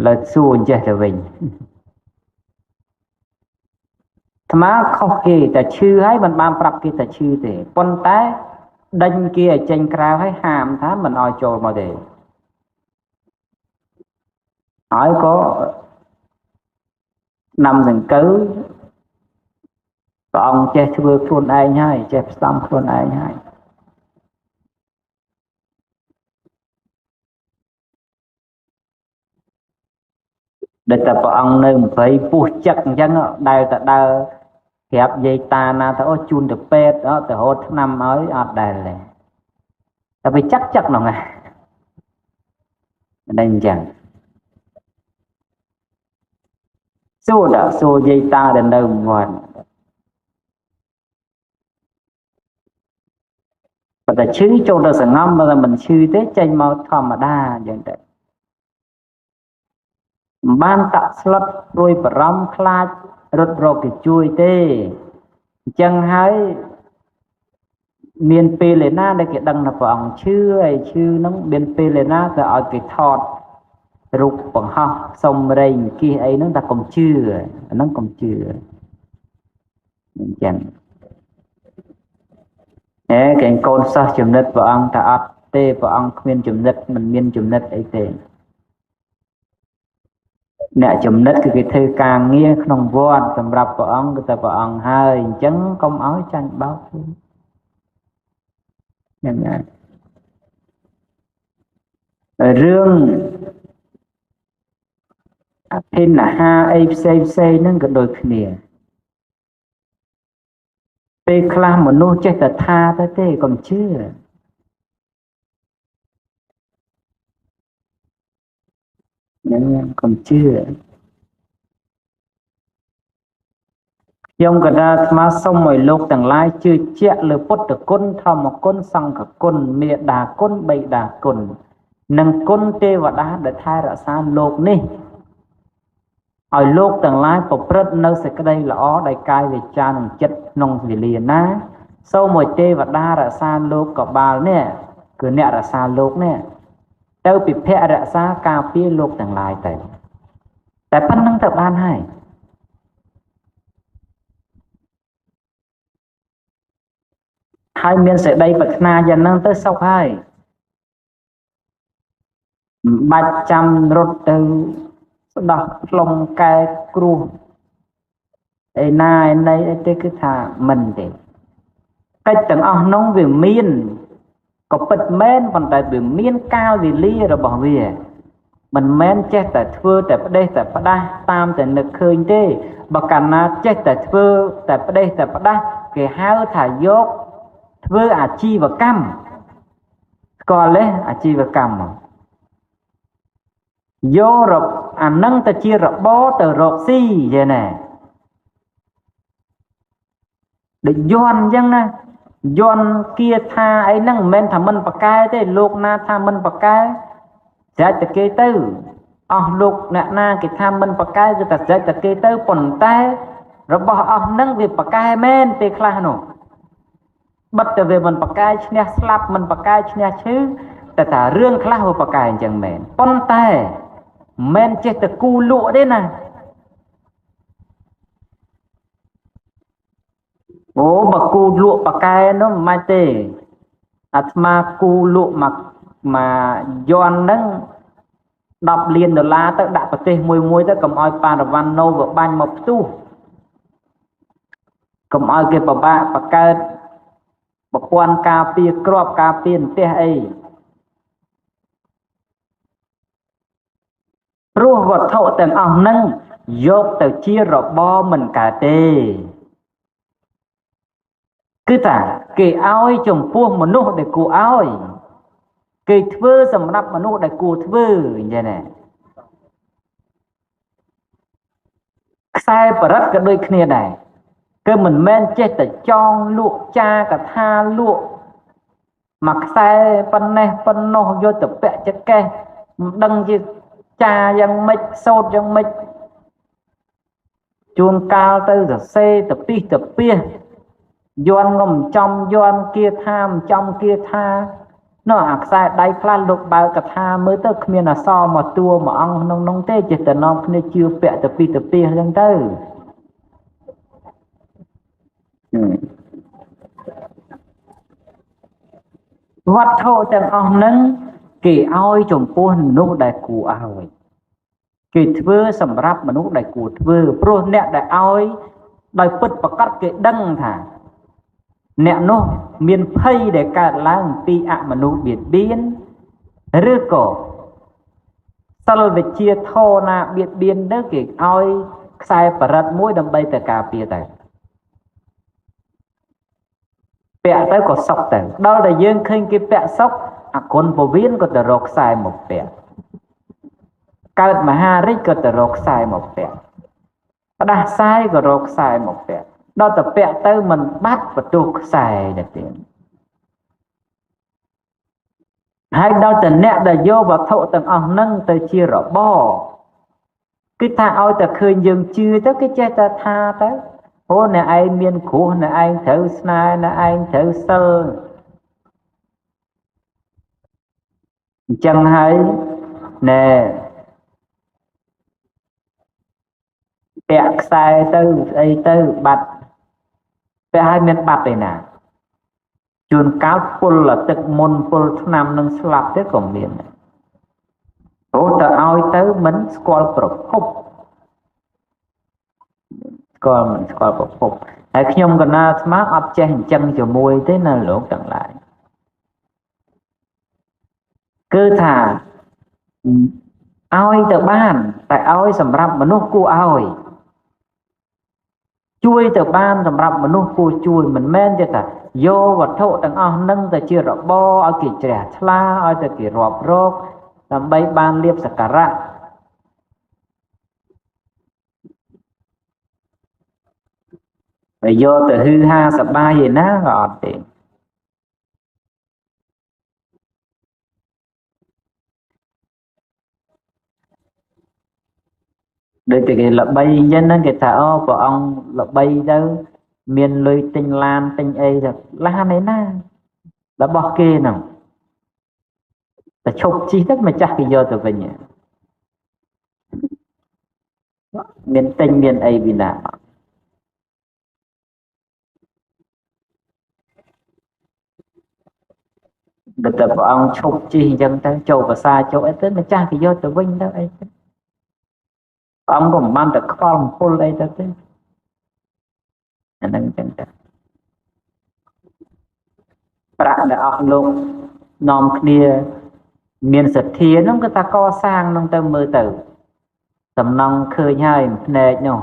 លើសួរអញ្ចេះទៅវិញ អាត្មាខុសគេតែឈឺហើយមិនបានប្រាប់គេតែឈឺទេប៉ុន្តែដេញគេឲ្យចេញក្រៅហើយហាមថាមិនឲ្យចូលមកទេហើយក៏នំសង្កូវព្រះអង្គចេះធ្វើខ្លួនឯងហើយចេះផ្សំខ្លួនឯងហើយដែលតែព្រះអង្គនៅ20ពោះចឹកអញ្ចឹងដែលតែដើរប្រាប់យាយតាណាទៅអូជូនទៅពេទ្យទៅរត់ថ្នាំឲ្យអត់ដែលទេតែវាចឹកចឹកហ្នឹងណាមិនអញ្ចឹងសួរដល់សួរយាយតាដែលនៅវត្តប៉ុន្តែឈឺចូលទៅសង្ងំបើមិនឈឺទេចេញមកធម្មតាអញ្ចឹងទៅមិនបានតាក់ស្លុតព្រួយបារម្ភខ្លាចរត់រកគេជួយទេអញ្ចឹងហើយមានពេលឯណាដែលគេដឹងថាព្រះអង្គឈឺហើយឈឺហ្នឹងមានពេលឯណាទៅឲ្យគេថតរូបបង្ហោះសុំរែងគៀសអីហ្នឹងថាកុំជឿអាហ្នឹងកុំជឿអញ្ចឹងអេគេកូនសិស្សចំណិតព្រះអង្គថាអត់ទេព្រះអង្គគ្មានចំណិតមិនមានចំណិតអីទេអ្នកចំណិតគឺគេធ្វើការងារក្នុងវត្តសម្រាប់ព្រះអង្គគឺតែព្រះអង្គហើយអញ្ចឹងកុំឲ្យចាញ់បោកហ្នឹងហើយរឿងអភិនហាអីផ្សេងផ្សេងហ្នឹងក៏ដូចគ្នាពេលខ្លះមនុស្សចេះតែថាទៅទេកុំជឿហ្នឹងកុំជឿខ្ញុំកដាអាត្មាសូមឲ្យលោកទាំងឡាយជឿជាក់លើពុទ្ធគុណធម្មគុណសង្ឃគុណមេដាគុណបិតាគុណនិងគុណទេវតាដែលថែរក្សាលោកនេះឲ្យលោកទាំងឡាយប្រព្រឹត្តនៅសេចក្តីល្អដោយកាយវាចានិងចិត្តក្នុងវេលាណាសូមឲ្យទេវតារក្សាលោកកបាលនេះគឺអ្នករក្សាលោកនេះទៅពិភពរក្សាការពារលោកទាំងឡាយទៅតែប៉ុណ្្នឹងទៅបានហើយហើយមានសេចក្តីប្រាថ្នាយ៉ាងហ្នឹងទៅសុខហើយមិនបាច់ចាំរត់ទៅស្ដោះផ្លុំកែគ្រោះឯណាឯណីអីទេគឺថាមិនទេកិច្ចទាំងអស់នោះវាមានក៏ពិតមែនប៉ុន្តែវាមានកាលវេលារបស់វាមិនមែនចេះតែធ្វើតែផ្ដេសតែផ្ដាស់តាមតែនឹកឃើញទេបើកាលណាចេះតែធ្វើតែផ្ដេសតែផ្ដាស់គេហៅថាយកធ្វើអាជីវកម្មស្គាល់ទេអាជីវកម្មយករអានឹងទៅជារបរទៅរកស៊ីយល់ណាដូចយន់អញ្ចឹងណាយន់គាថាអីហ្នឹងមិនមែនថាមិនប្រកែទេលោកណាថាមិនប្រកែស្រេចតែគេទៅអស់លោកអ្នកណាគេថាមិនប្រកែគឺតែស្រេចតែគេទៅប៉ុន្តែរបស់អស់ហ្នឹងវាប្រកែមែនពេលខ្លះនោះបិទតែវាមិនប្រកែឈ្នះស្លាប់មិនប្រកែឈ្នះឈឺតែថារឿងខ្លះវាប្រកែអញ្ចឹងមែនប៉ុន្តែមិនចេះតែគូលក់ទេណាអូបើគូលក់ប្រកែនោះមិនបាច់ទេអាត្មាគូលក់មកយន់ហ្នឹង10លានដុល្លារទៅដាក់ប្រទេសមួយមួយទៅកុំឲ្យប៉ារវ៉ាន់ណូវាបាញ់មកផ្ទុះកុំឲ្យគេពិបាកបង្កើតប្រព័ន្ធការពារក្របការពារផ្ទះអីព្រោះវត្ថុទាំងអស់ហ្នឹងយកទៅជារបរមិនកើតទេគឺថាគេឲ្យចំពោះមនុស្សដែលគួរឲ្យគេធ្វើសម្រាប់មនុស្សដែលគួរធ្វើអញ្ចឹងណាខ្សែបរិទ្ធក៏ដូចគ្នាដែរគឺមិនមែនចេះតែចងលក់ចាកថាលក់មួយខ្សែប៉ុណ្ណេះប៉ុណ្ណោះយកទៅពាក់ចកេះមិនដឹងជាចាយ៉ាងម៉េចសូត្រយ៉ាងម៉េចជួនកាលទៅសរសេរទៅពីទៅពីយន់ក៏មិនចំយន់គាថាមិនចំគាថានោះអាខ្សែដៃខ្លះលោកបើកថាមើលទៅគ្មានអសរមកតួមួយអង្គក្នុងនោះទេចេះតែនាំគ្នាជឿពាក់ទៅពីទៅពីអញ្ចឹងទៅ វត្ថុទាំងអស់ហ្នឹងគេឲ្យចំពោះមនុស្សដែលគួរឲ្យគេធ្វើសម្រាប់មនុស្សដែលគួរធ្វើព្រោះអ្នកដែលឲ្យដោយពិតប្រកបគេដឹងថាអ្នកនោះមានភ័យដែលកើតឡើងពីអមនុស្សបៀតបៀនឬក៏សិលវិជ្ជាធរណាបៀតបៀនទៅគេឲ្យខ្សែបរិទ្ធមួយដើម្បីទៅការពារទៅពាក់ទៅក៏សុកទៅដល់តែយើងឃើញគេពាក់សុកអគុណពវៀនក៏ទៅរកខ្សែមកពាក់កើតមហារាជក៏ទៅរកខ្សែមកពាក់ផ្ដាសាយក៏រកខ្សែមកពាក់ដល់តែពាក់ទៅមិនបាត់បន្ទោសខ្សែទៅទៀតហើយដល់តែអ្នកដែលយកវត្ថុទាំងអស់ហ្នឹងទៅជារបរគឺថាឲ្យតែឃើញយើងជឿទៅគេចេះតែថាទៅអូអ្នកឯងមានគ្រោះអ្នកឯងត្រូវស្នេហ៍អ្នកឯងត្រូវសិលអញ្ចឹងហើយណែពាក់ខ្សែទៅស្អីទៅបាត់ពាក់ឲ្យមានបាត់ឯណាជួនកាលពុលទឹកមុនពុលឆ្នាំនឹងស្លាប់ទេក៏មានព្រោះទៅឲ្យទៅមិនស្គាល់ប្រភពស្គាល់មិនស្គាល់ប្រភពហើយខ្ញុំកណាអាត្មាអត់ចេះអញ្ចឹងជាមួយទេណាលោកទាំងឡាយគឺថាឲ្យទៅបានតែឲ្យសម្រាប់មនុស្សគួរឲ្យជួយទៅបានសម្រាប់មនុស្សគួរជួយមិនមែនទេថាយកវត្ថុទាំងអស់នឹងទៅជារបរឲ្យគេជ្រះថ្លាឲ្យទៅគេរាប់រកដើម្បីបានលៀបសក្ការៈហើយយកទៅហឺហាសបាយឯណាក៏អត់ទេដូចតែគេល្បីអញ្ចឹងហ្នឹងគេថាអូព្រះអង្គល្បីទៅមានលុយទិញឡានទិញអីទៅឡានឯណារបស់គេហ្នឹងតែឈប់ជិះទៅម្ចាស់គេយកទៅវិញមានទិញមានអីពីណាដល់តែព្រះអង្គឈប់ជិះអញ្ចឹងទៅចូលភាសាចូលអីទៅម្ចាស់គេយកទៅវិញទៅអីទៅព្រះអង្គក៏មិនបានតែខ្វល់អំពុលអីទៅទេអាហ្នឹងចឹងទៅប្រាក់ដែលអស់លោកនាំគ្នាមានសទ្ធាហ្នឹងគឺថាកសាងហ្នឹងទៅមើលទៅសំណង់ឃើញហើយភ្នែកនោះ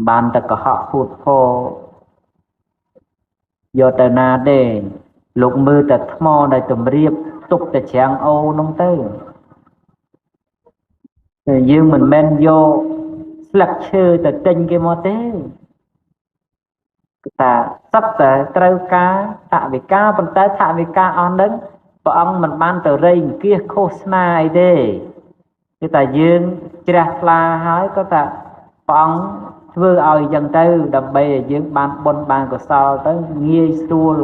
បានតែកុហកភូតផយកទៅណាទេលោកមើលតែថ្មដែលទម្រាបទុកតែច្រាំងអូហ្នឹងទៅតែយើងមិនមែនយកស្លឹកឈើទៅទិញគេមកទេគឺថាសឹកតែត្រូវការថវិកាប៉ុន្តែថវិកាអស់ហ្នឹងព្រះអង្គមិនបានទៅរៃអង្គាសឃោសនាអីទេគឺតែយើងជ្រះថ្លាហើយក៏ថាព្រះអង្គធ្វើឲ្យអញ្ចឹងទៅដើម្បីឲ្យយើងបានបុណ្យបានកុសលទៅងាយស្រួល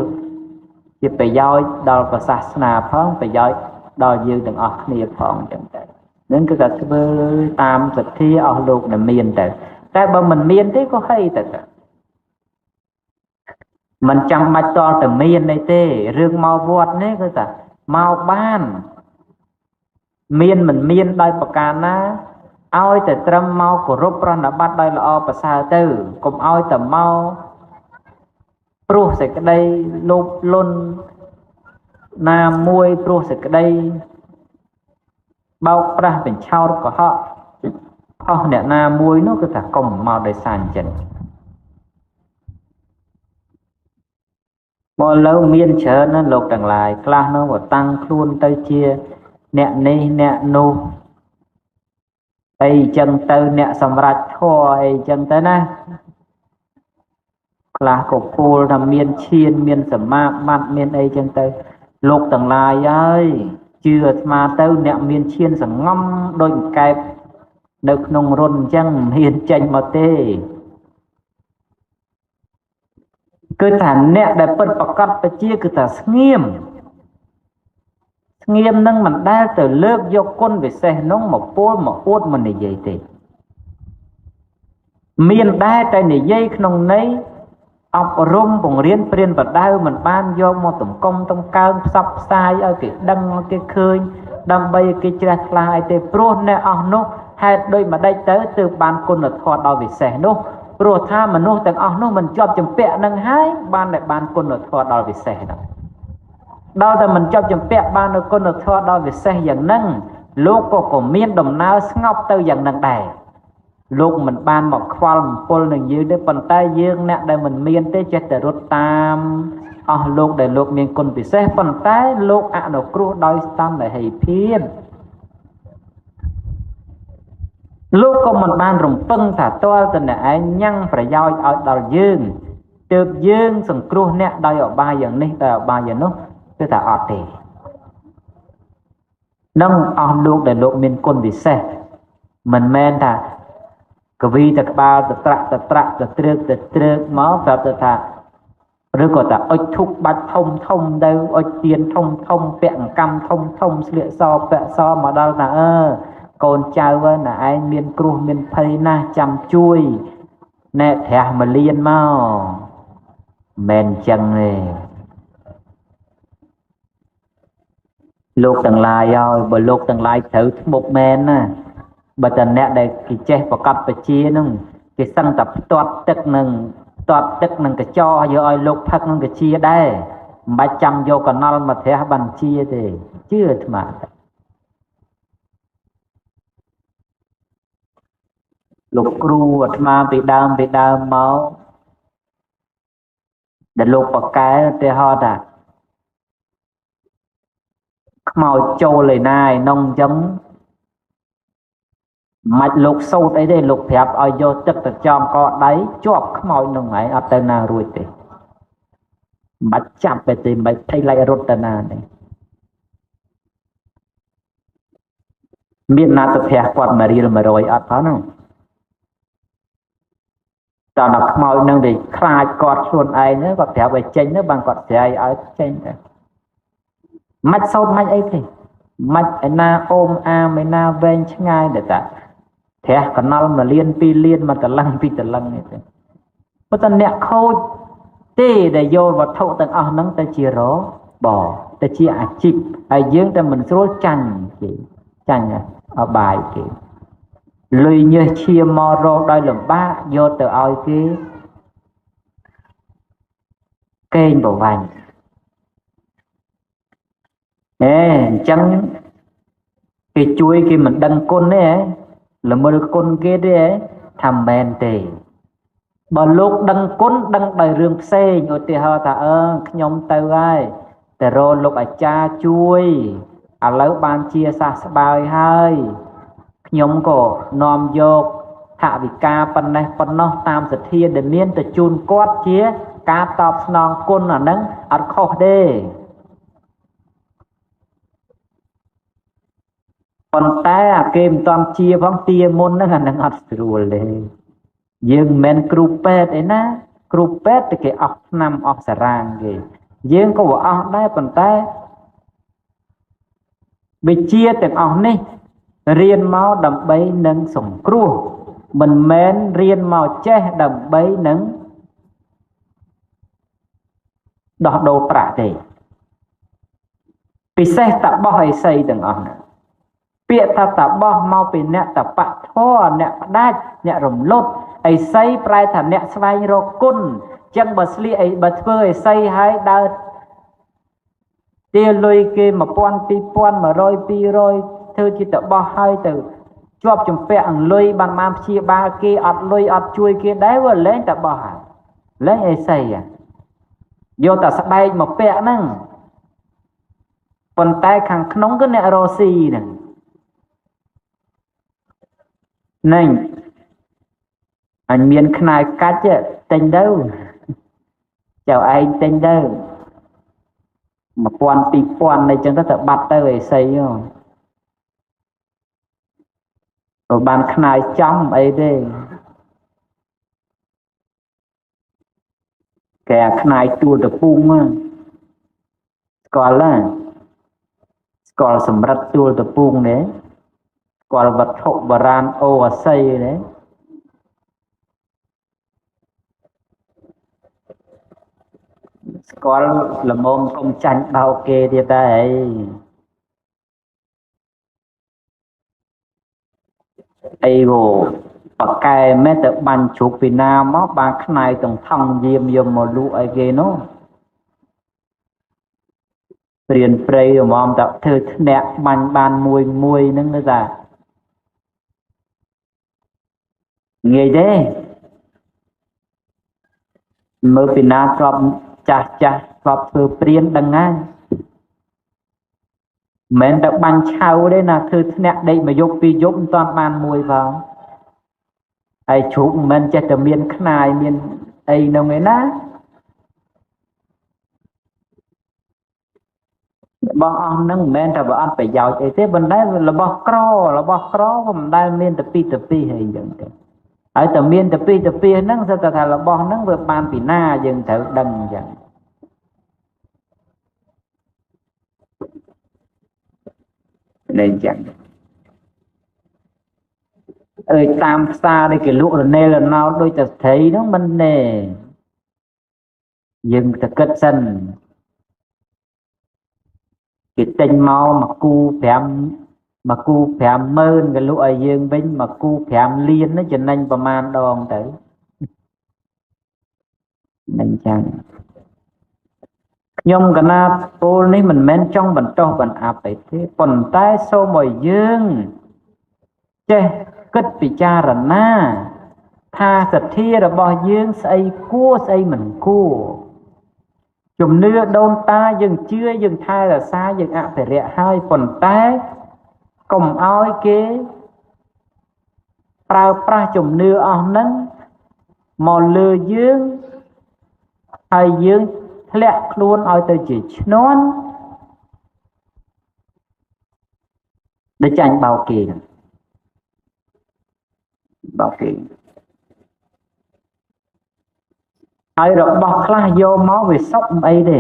ជាប្រយោជន៍ដល់ព្រះសាសនាផងប្រយោជន៍ដល់យើងទាំងអស់គ្នាផងអញ្ចឹងទៅនឹងគឺថាធ្វើតាមសទ្ធាអស់លោកដែលមានទៅតែបើមិនមានទេក៏ហីទៅមិនចាំបាច់តតែមានអីទេរឿងមកវត្តនេះគឺថាមកបានមានមិនមានដោយប្រការណាឲ្យតែត្រឹមមកគោរពប្រណិប័តដោយល្អប្រសើរទៅកុំឲ្យតែមកព្រោះសេចក្តីលោភលន់ណាមួយព្រោះសេចក្តីបោកប្រាស់បញ្ឆោតកុហកផុសអ្នកណាមួយនោះគឺថាកុំមកដោយសារអញ្ចឹងមកលើមានច្រើនណាស់លោកទាំងឡាយខ្លះនោះក៏តាំងខ្លួនទៅជាអ្នកនេះអ្នកនោះអីចឹងទៅអ្នកសម្រេចធម៌អីចឹងទៅណាខ្លះក៏ពោលថាមានឈានមានសមាបត្តិមានអីចឹងទៅលោកទាំងឡាយហើយជឿអាត្មាទៅអ្នកមានឈានសងំដូចកែបនៅក្នុងរុនអញ្ចឹងមិនហ៊ានចេញមកទេគឺថាអ្នកដែលពិតប្រកបពជាគឺថាស្ងៀមស្ងៀមនឹងមិនដែលទៅលើកយកគុណវិសេសនោះមកពោលមកអួតមកនិយាយទេមានដែរតែនិយាយក្នុងន័យ អប់រំបង្រៀនព្រានបដៅមិនបានយកមកតម្កុំតម្កើងផ្សព្វផ្សាយឲ្យគេដឹងឲ្យគេឃើញដើម្បីឲ្យគេជ្រះថ្លាអីទេព្រោះអ្នកអស់នោះហេតុដូចម្ដេចទៅទើបបានគុណធម៌ដ៏វិសេសនោះព្រោះថាមនុស្សទាំងអស់នោះមិនជាប់ជំពាក់នឹងហើយបានតែបានគុណធម៌ដ៏វិសេសនោះដល់តែមិនជាប់ជំពាក់បាននូវគុណធម៌ដ៏វិសេសយ៉ាងហ្នឹងលោកក៏មានដំណើរស្ងប់ទៅយ៉ាងហ្នឹងដែរលោកមិនបានមកខ្វល់អំពល់នឹងយើងទេប៉ុន្តែយើងអ្នកដែលមិនមានទេចេះតែរត់តាមអស់លោកដែលលោកមានគុណពិសេសប៉ុន្តែលោកអនុគ្រោះដោយស្តង់ដែលហីភាពលោកក៏មិនបានរំពឹងថាទាល់តែអ្នកឯងញ៉ាំងប្រយោជន៍ឲ្យដល់យើងទើបយើងសង្គ្រោះអ្នកដោយឧបាយយ៉ាងនេះដោយឧបាយយ៉ាងនោះគឺថាអត់ទេនឹងអស់លោកដែលលោកមានគុណពិសេសមិនមែនថាកវីទៅក្បាលទៅត្រាក់ទៅត្រាក់ទៅត្រើកទៅត្រើកមកប្រាប់ទៅថាឬក៏ថាអុជធូបបាច់ធំធំទៅអុជទៀនធំធំពាក់អង្កាំធំធំស្លៀកសពាក់សមកដល់ថាអើកូនចៅណាឯងមានគ្រោះមានភ័យណាស់ចាំជួយណែត្រាស់មកលៀនមកមិនចឹងទេលោកទាំងឡាយហើយបើលោកទាំងឡាយត្រូវធ្មប់មែនណាបើតែអ្នកដែលគេចេះប្រកបបជានឹងគេសឹងតែផ្ទាត់ទឹកនឹងផ្ទាត់ទឹកនឹងកញ្ចក់យកឲ្យលោកផឹកនឹងកជាដែរមិនបាច់ចាំយកកណលមកត្រាស់បានជាទេជឿអាត្មាលោកគ្រូអាត្មាពីដើមមកដែលលោកបកែឧទាហរណ៍ថាខ្មោចចូលឯណាឯនងអញ្ចឹងមិនលោកសូត្រអីទេលោកប្រាប់ឲ្យយកទឹកទៅចំកដៃជាប់ខ្មោចនឹងឯងអត់ទៅណារួចទេមិនបាច់ចាប់ទេមិនបាច់ភ័យឡៃរត់ទៅណាទេមានណាទៅភះគាត់1រៀល100អត់ផងហ្នឹងតើដល់ខ្មោចនឹងវាខ្លាចគាត់ខ្លួនឯងហ្នឹងគាត់ប្រាប់ឲ្យចេញទៅបានគាត់ស្រែកឲ្យចេញទៅមិនសូត្រមិនអីទេមិនឯណាអូមអាមឯណាវែងឆ្ងាយទៅតាត្រាស់កណល1លាន2លានមកតលឹងពីតលឹងនេះទេប៉ុន្តែអ្នកខូចទេដែលយកវត្ថុទាំងអស់ហ្នឹងទៅជារបរទៅជាអាជីពហើយយើងតែមិនស្រួលចាញ់គេចាញ់អបាយគេលុយញើសឈាមមករកដោយលំបាកយកទៅឲ្យគេកេងប្រវាញ់អេអញ្ចឹងគេជួយគេមិនដឹងគុណទេល្មើលគុណគេទេថាមែនទេបើលោកដឹងគុណដឹងដោយរឿងផ្សេងឧទាហរណ៍ថាអឺខ្ញុំទៅហើយតែរកលោកអាចារ្យជួយឥឡូវបានជាសះស្បើយហើយខ្ញុំក៏នាំយកថវិកាប៉ុណ្ណេះប៉ុណ្ណោះតាមសទ្ធាដែលមានទៅជូនគាត់ជាការតបស្នងគុណអាហ្នឹងអត់ខុសទេប៉ុន្តែអាគេមិនតាន់ជាផងទាមុនហ្នឹងអាហ្នឹងអត់ស្រួលទេយើងមិនមែនគ្រូពេទ្យអីណាគ្រូពេទ្យតែគេអស់ឆ្នាំអស់សារ៉ាងគេយើងក៏អស់ដែរប៉ុន្តែវិជ្ជាទាំងអស់នេះរៀនមកដើម្បីនឹងសង្គ្រោះមិនមែនរៀនមកចេះដើម្បីនឹងដោះដូរប្រាក់ទេពិសេសតបោះអិសីទាំងអស់ហ្នឹងពាក្យថាតបោះមកពីអ្នកតបៈធម៌អ្នកផ្ដាច់អ្នករំលត់អិសីប្រែថាអ្នកស្វែងរកគុណចឹងបើស្លៀកអីបើធ្វើអិសីហើយដើរទាលុយគេ1000 2000 100 200ធ្វើជាតបោះហើយទៅជាប់ជំពាក់អង្លុយបានព្យាបាលគេអត់លុយអត់ជួយគេដែរវាលែងតបោះហើយលែងអិសីយកតែស្បែកមកពាក់ហ្នឹងប៉ុន្តែខាងក្នុងគឺអ្នករស់ស៊ីហ្នឹងនឹងអញមានខ្នើយកាច់ទិញទៅចៅឯងទិញទៅ1000 2000អីចឹងទៅបាត់ទៅអីសីហ៎បើបានខ្នើយចំអីទេគេអាខ្នើយទួលតពុងស្គាល់ណាស្គាល់សម្រិតទួលតពុងទេស្គាល់វត្ថុបុរាណអូអាស័យទេ ស្គាល់ល្មមកុំចាញ់បោកគេទៀតតែអីវោបកែមែនទៅបាញ់ជ្រូកពីណាមកបានខ្នាយទាំងថង់យាមយកមកលក់ឲ្យគេនោះព្រានព្រៃរមតែធ្វើធ្នាក់បាញ់បានមួយមួយហ្នឹងគឺថាងាយទេមើលពីណាធ្លាប់ចាស់ចាស់ធ្លាប់ធ្វើព្រានដឹងហើយមិនមែនតែបាញ់ឆៅទេណាធ្វើធ្នាក់ដេកមួយយប់ពីរយប់មិនតាន់បានមួយផងហើយជ្រូកមិនមែនចេះតែមានខ្នាយមានអីនោះឯណារបស់អស់ហ្នឹងមិនមែនតែវាអត់ប្រយោជន៍អីទេប៉ុន្តែរបស់ក្ររបស់ក្រក៏មិនដែលមានតពីតពីអីចឹងទេហើយតែមានតពីតពីហ្នឹងសិតតែថារបស់ហ្នឹងវាបានពីណាយើងត្រូវដឹងអញ្ចឹងនេះអញ្ចឹងអើយតាមផ្សារដែលគេលក់រនេរណោដូចតែស្ត្រីហ្នឹងមិនទេយើងទៅគិតសិនគេទិញមកមួយគូ5មួយគូ50000គេលក់ឲ្យយើងវិញមួយគូ5លានហ្នឹងចំណេញប្រមាណដងទៅនឹងចឹងខ្ញុំកណាពោលនេះមិនមែនចង់បន្តបន្អាប់អីទេប៉ុន្តែសូមឲ្យយើងចេះគិតពិចារណាថាសទ្ធារបស់យើងស្អីគួរស្អីមិនគួរជំនឿដូនតាយើងជឿយើងថែរក្សាយើងអភិរក្សហើយប៉ុន្តែកុំឲ្យគេប្រើប្រាស់ជំនឿអស់ហ្នឹងមកលើយើងហើយយើងធ្លាក់ខ្លួនឲ្យទៅជាឈ្នន់ដែលចាញ់បោកគេបោកគេហើយរបស់ខ្លះយកមកវាសុកមិនអីទេ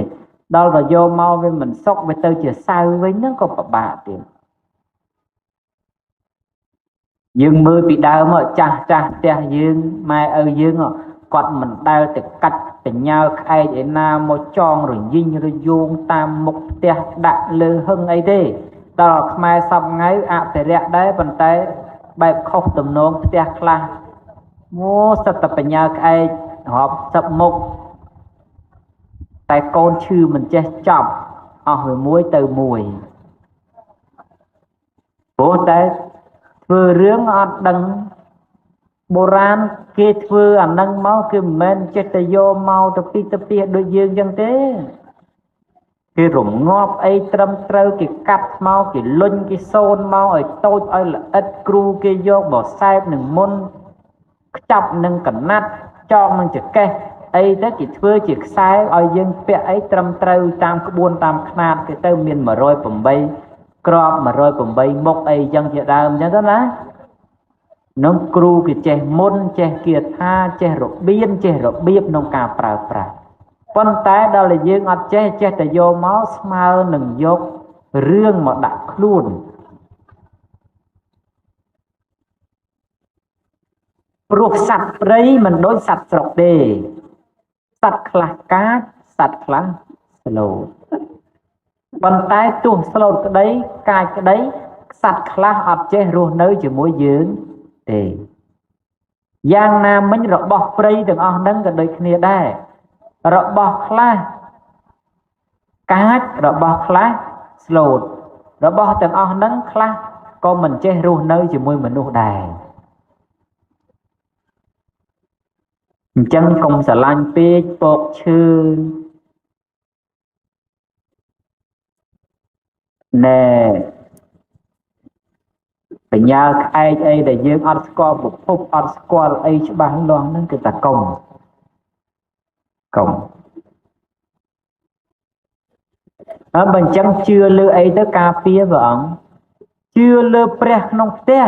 ដល់តែយកមកវាមិនសុកវាទៅជាសៅវិញហ្នឹងក៏ពិបាកទៀតយើងមើលពីដើមមកចាស់ចាស់ផ្ទះយើងម៉ែឪយើងគាត់មិនដែលទៅកាត់បញ្ញាក្អែកឯណាមកចងរញីងរយោងតាមមុខផ្ទះដាក់លើហឹងអីទេដល់ខ្មែរសពថ្ងៃអភិរក្សដែរប៉ុន្តែបែបខុសទំនងផ្ទះខ្លះអូសិតតែបញ្ញាក្អែករាប់សិបមុខតែកូនឈឺមិនចេះចប់អស់វាមួយទៅមួយព្រោះតែធ្វើរឿងអត់ដឹងបុរាណគេធ្វើអានឹងមកគឺមិនមែនចេះតែយកមកទៅពីទៅពីដូចយើងចឹងទេគេរងាប់អីត្រឹមត្រូវគេកាត់មកគេលុញគេសូនមកឲ្យតូចឲ្យល្អិតគ្រូគេយកមកសែបនឹងមុនខ្ចប់នឹងកណាត់ចងនឹងចកេះអីទៅគេធ្វើជាខ្សែឲ្យយើងពាក់អីត្រឹមត្រូវតាមក្បួនតាមខ្នាតគេទៅមាន108ក្រប108មុខអីចឹងជាដើមចឹងទៅណានឹងគ្រូគេចេះមុនចេះគាថាចេះរបៀនចេះរបៀបក្នុងការប្រើប្រាស់ប៉ុន្តែដល់តែយើងអត់ចេះចេះតែយកមកស្មើនឹងយករឿងមកដាក់ខ្លួនព្រោះសត្វព្រៃមិនដូចសត្វស្រុកទេសត្វខ្លះកាចសត្វខ្លះស្លូតប៉ុន្តែទោះស្លូតក្តីកាចក្តីសត្វខ្លះអត់ចេះរស់នៅជាមួយយើងទេយ៉ាងណាមិញរបស់ព្រៃទាំងអស់ហ្នឹងក៏ដូចគ្នាដែររបស់ខ្លះកាចរបស់ខ្លះស្លូតរបស់ទាំងអស់ហ្នឹងខ្លះក៏មិនចេះរស់នៅជាមួយមនុស្សដែរអញ្ចឹងកុំស្រឡាញ់ពេកពកឈើណែបញ្ញាក្អែកអីដែលយើងអត់ស្គាល់ប្រភពអត់ស្គាល់អីច្បាស់លាស់ហ្នឹងគឺតែកុំហើយបើអញ្ចឹងជឿលើអីទៅការពារព្រះអង្គជឿលើព្រះក្នុងផ្ទះ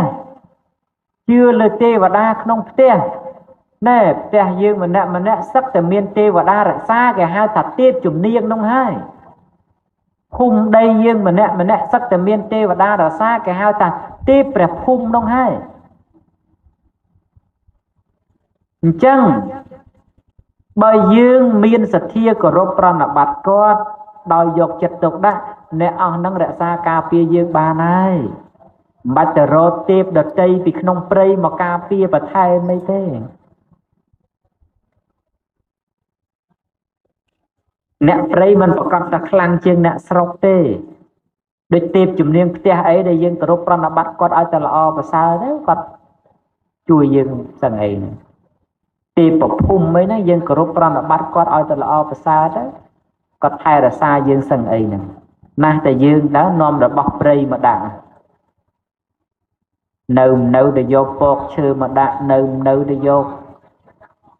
ជឿលើទេវតាក្នុងផ្ទះណែផ្ទះយើងម្នាក់ម្នាក់សឹកតែមានទេវតារក្សាគេហៅថាទេពជំនាញនោះហើយភូមិដីយើងម្នាក់ម្នាក់សឹកតែមានទេវតារក្សាគេហៅថាទេពព្រះភូមិនោះហើយអញ្ចឹង បើយើងមានសទ្ធាគោរពប្រណិប័តគាត់ដោយយកចិត្តទុកដាក់អ្នកអស់នឹងរក្សាការពារយើងបានហើយមិនបាច់ទៅរកទេពដតីពីក្នុងព្រៃមកការពារបន្ថែមអីទេអ្នកព្រៃមិនប្រកាសថាខ្លាំងជាងអ្នកស្រុកទេដូចទេពជំនាញផ្ទះអីដែលយើងគោរពប្រណិប័តគាត់ឲ្យតែល្អប្រសើរទៅគាត់ជួយយើងសឹងអីហ្នឹងទេពភូមិអីហ្នឹងយើងគោរពប្រណិប័តគាត់ឲ្យតែល្អប្រសើរទៅគាត់ថែរក្សាយើងសឹងអីហ្នឹងណាស់តែយើងដើរនាំរបស់ព្រៃមកដាក់នៅទៅយកពកឈើមកដាក់នៅទៅយក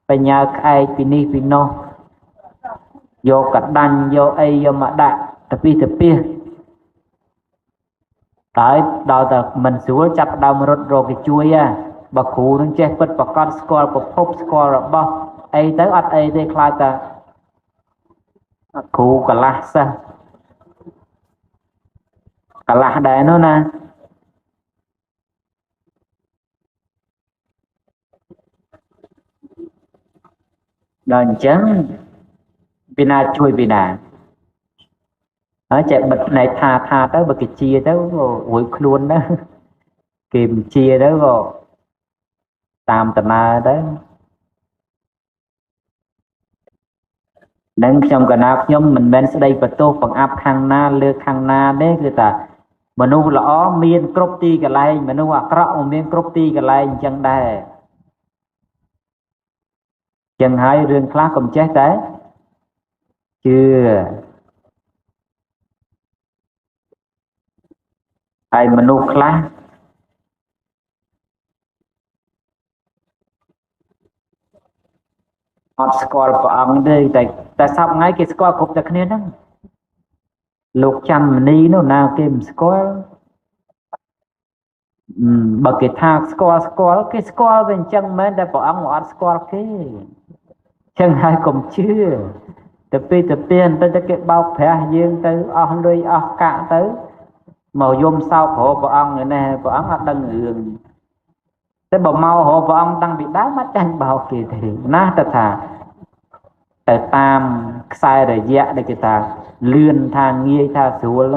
បញ្ញាក្អែកពីនេះពីនោះយកកដាញ់យកអីយកមកដាក់ទៅពីទៅពីហើយដល់តែមិនស្រួលចាប់ដើមរត់រកគេជួយហ่ะបើគ្រូនឹងចេះពិតប្រកបស្គាល់ប្រភពស្គាល់របស់អីទៅអត់អីទេខ្លាចតែគ្រូកលាស់សិស្សកលាស់ដែរនោះណាដល់អញ្ចឹងពីណាជួយពីណាហើយចេះបិទផ្នែកថាទៅបើគេជាទៅរួចខ្លួនទៅគេមិនជាទៅក៏តាមដំណើរទៅនឹងខ្ញុំកណាខ្ញុំមិនមែនស្ដីបន្ទោសបង្អាប់ខាងណាលើខាងណាទេគឺថាមនុស្សល្អមានគ្រប់ទីកន្លែងមនុស្សអាក្រក់មានគ្រប់ទីកន្លែងអញ្ចឹងដែរចឹងហើយរឿងខ្លះកុំចេះតែជឿហើយមនុស្សខ្លះអត់ស្គាល់ព្រះអង្គទេតែសប្តាហ៍ថ្ងៃគេស្គាល់គ្រប់តែគ្នាហ្នឹងលោកច័ន្ទមនីនោះណាគេមិនស្គាល់បើគេថាស្គាល់គេស្គាល់វាអញ្ចឹងមែនតែព្រះអង្គមកអត់ស្គាល់គេអញ្ចឹងហើយកុំជឿទៅពីទៅពីទៅតែគេបោកប្រាស់យើងទៅអស់លុយអស់កាក់ទៅមកយំសោករកព្រះអង្គនេះព្រះអង្គអត់ដឹងរឿងតែបើមករកព្រះអង្គតាំងពីដើមអត់ចាញ់បោកគេទេណាតែថាទៅតាមខ្សែរយៈដែលគេថាលឿនថាងាយថាស្រួល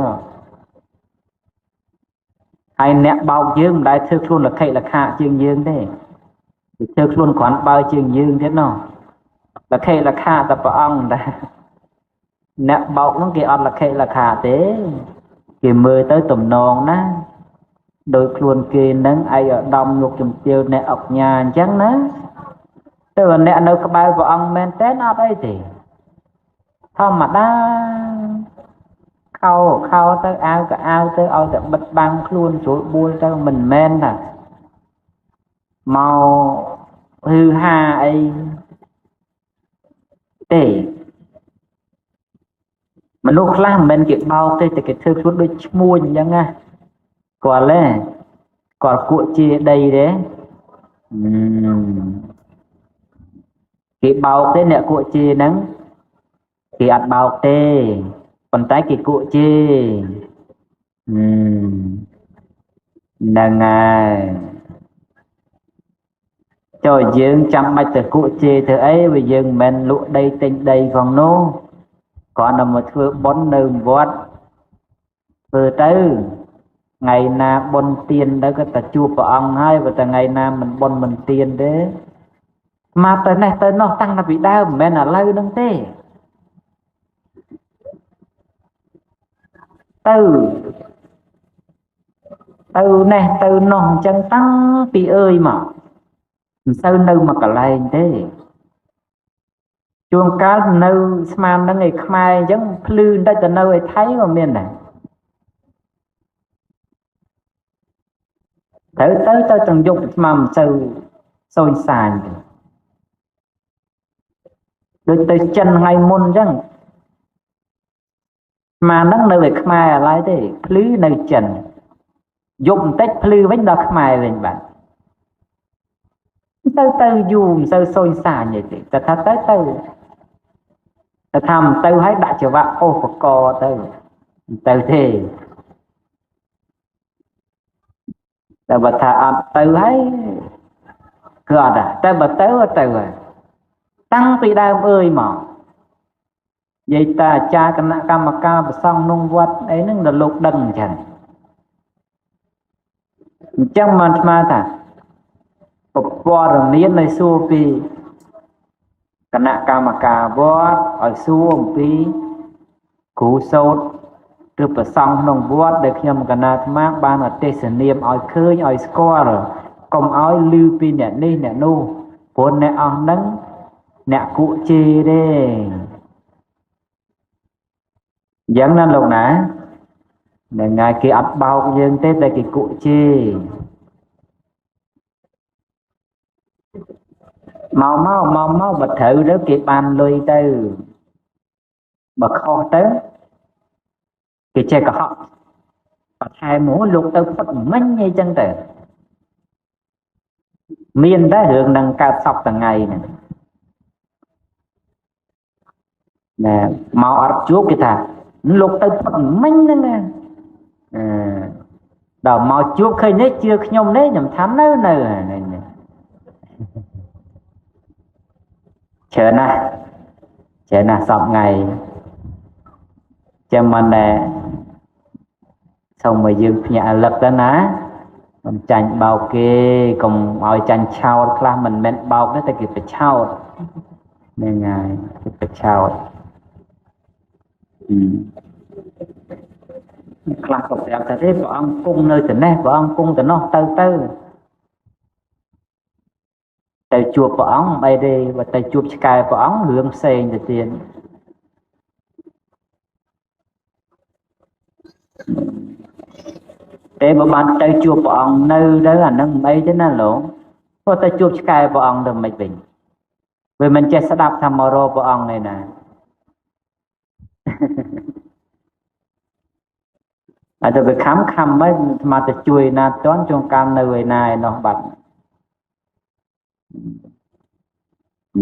ហើយអ្នកបោកយើងមិនដែលធ្វើខ្លួនលខិលខាជាងយើងទេគេធ្វើខ្លួនគ្រាន់បើជាងយើងទៀតណោះលខិលខាតែព្រះអង្គដែរអ្នកបោកនោះគេអត់លខិលខាទេគេមើលទៅតំណងណាដោយខ្លួនគេនឹងឯកឧត្តមលោកជំទាវអ្នកអុកញ៉ាអញ្ចឹងណាទៅអ្នកនៅក្បែរព្រះអង្គមែនតើអត់អីទេធម្មតាខោទៅអាវក៏អាវទៅឲ្យតែបិទបាំងខ្លួនស្រួលបួលទៅមិនមែនថាមកហឺហាអីទេមនុស្សខ្លះមិនមែនគេបោកទេតែគេធ្វើខ្លួនដូចឈ្មួញអញ្ចឹងណាគាត់ទេគាត់គក់ជាដីទេគេបោកទេអ្នកគក់ជាហ្នឹងគេអត់បោកទេប៉ុន្តែគេគក់ជាហ្នឹងហើយចូលយើងចាំបាច់ទៅគក់ជេរធ្វើអីវាយើងមិនមែនលក់ដីទិញដីផងនោះគ្រាន់តែមកធ្វើបុណ្យនៅវត្តធ្វើទៅថ្ងៃណាបុណ្យទានទៅក៏តែជួបព្រះអង្គហើយបើតែថ្ងៃណាមិនបុណ្យមិនទានទេមកទៅនេះទៅនោះតាំងពីដើមមិនមែនឥឡូវហ្នឹងទេទៅនេះទៅនោះអញ្ចឹងតាំងពីអើយមកមិនសូវនៅមកកន្លែងទេជួនកាលនៅស្មាននឹងឯខ្មែរអញ្ចឹងភ្លឺបន្តិចទៅនៅឯថៃក៏មានដែរត្រូវទៅទាំងយប់ស្មានមិនសូវសូនសាញទេដូចទៅចិនថ្ងៃមុនអញ្ចឹងស្មាននឹងនៅឯខ្មែរឥឡូវទេភ្លឺនៅចិនយប់បន្តិចភ្លឺវិញដល់ខ្មែរវិញបាទទៅយូរមិនសូវសូនសាញទេតែថាទៅតែថាមិនទៅហើយដាក់ចង្វាក់អូសបកទៅមិនទៅទេតែបើថាអត់ទៅហើយគឺអត់ដែរតែបើទៅទៅហើយ តាំងពីដើមអើយមកយាយតាអាចារ្យគណៈកម្មការប្រសង់ក្នុងវត្តអីហ្នឹងដល់លោកដឹងអញ្ចឹងអញ្ចឹងបានស្មានថាពណ៌នានៃសួរពីគណៈកម្មការវត្តឲ្យសួរអំពីគ្រូសូត្រឬប្រសង់ក្នុងវត្តដែលខ្ញុំកណាអាត្មាបានអទេសនាមឲ្យឃើញឲ្យស្គាល់កុំឲ្យឮពីអ្នកនេះអ្នកនោះព្រោះអ្នកអស់ហ្នឹងអ្នកគក់ជេរទេយ៉ាងណាលោកណានឹងថ្ងៃគេអត់បោកយើងទេតែគេគក់ជេរមកមកមកមកបើត្រូវទៅគេបានលុយទៅបើខុសទៅគេចេះកុហកបន្ថែមមកលោកទៅផុតមិញអីចឹងទៅមានតែរឿងនឹងកើតសពថ្ងៃហ្នឹងណែមកអត់ជួបគេថាលោកទៅផុតមិញហ្នឹងណាអឺដល់មកជួបឃើញនេះជឿខ្ញុំនេះខ្ញុំថានៅនៅច្រើនណាស់ច្រើនណាស់សពថ្ងៃចាំមិនដែរសូមឲ្យយើងភ្ញាក់រលឹកទៅណាកុំចាញ់បោកគេកុំឲ្យចាញ់ឆោតខ្លះមិនមែនបោកទេតែគេប្រឆោតហ្នឹងហើយគេប្រឆោតខ្លះក៏ប្រាប់ថាទេព្រះអង្គគង់នៅត្នេះព្រះអង្គគង់ទៅនោះទៅទៅទៅជួបព្រះអង្គមិនអីទេបើទៅជួបឆ្កែព្រះអង្គរឿងផ្សេងទៅទៀតតែបើបានទៅជួបព្រះអង្គនៅទៅអានឹងមិនអីទេណាលោកព្រោះទៅជួបឆ្កែព្រះអង្គទៅមិនវិញវាមិនចេះស្ដាប់ថាមករកព្រះអង្គឯណាហើយទៅវាខំខំមិនស្មាទៅជួយណាតន់ជួនកាលនៅឯណាឯនោះបាត់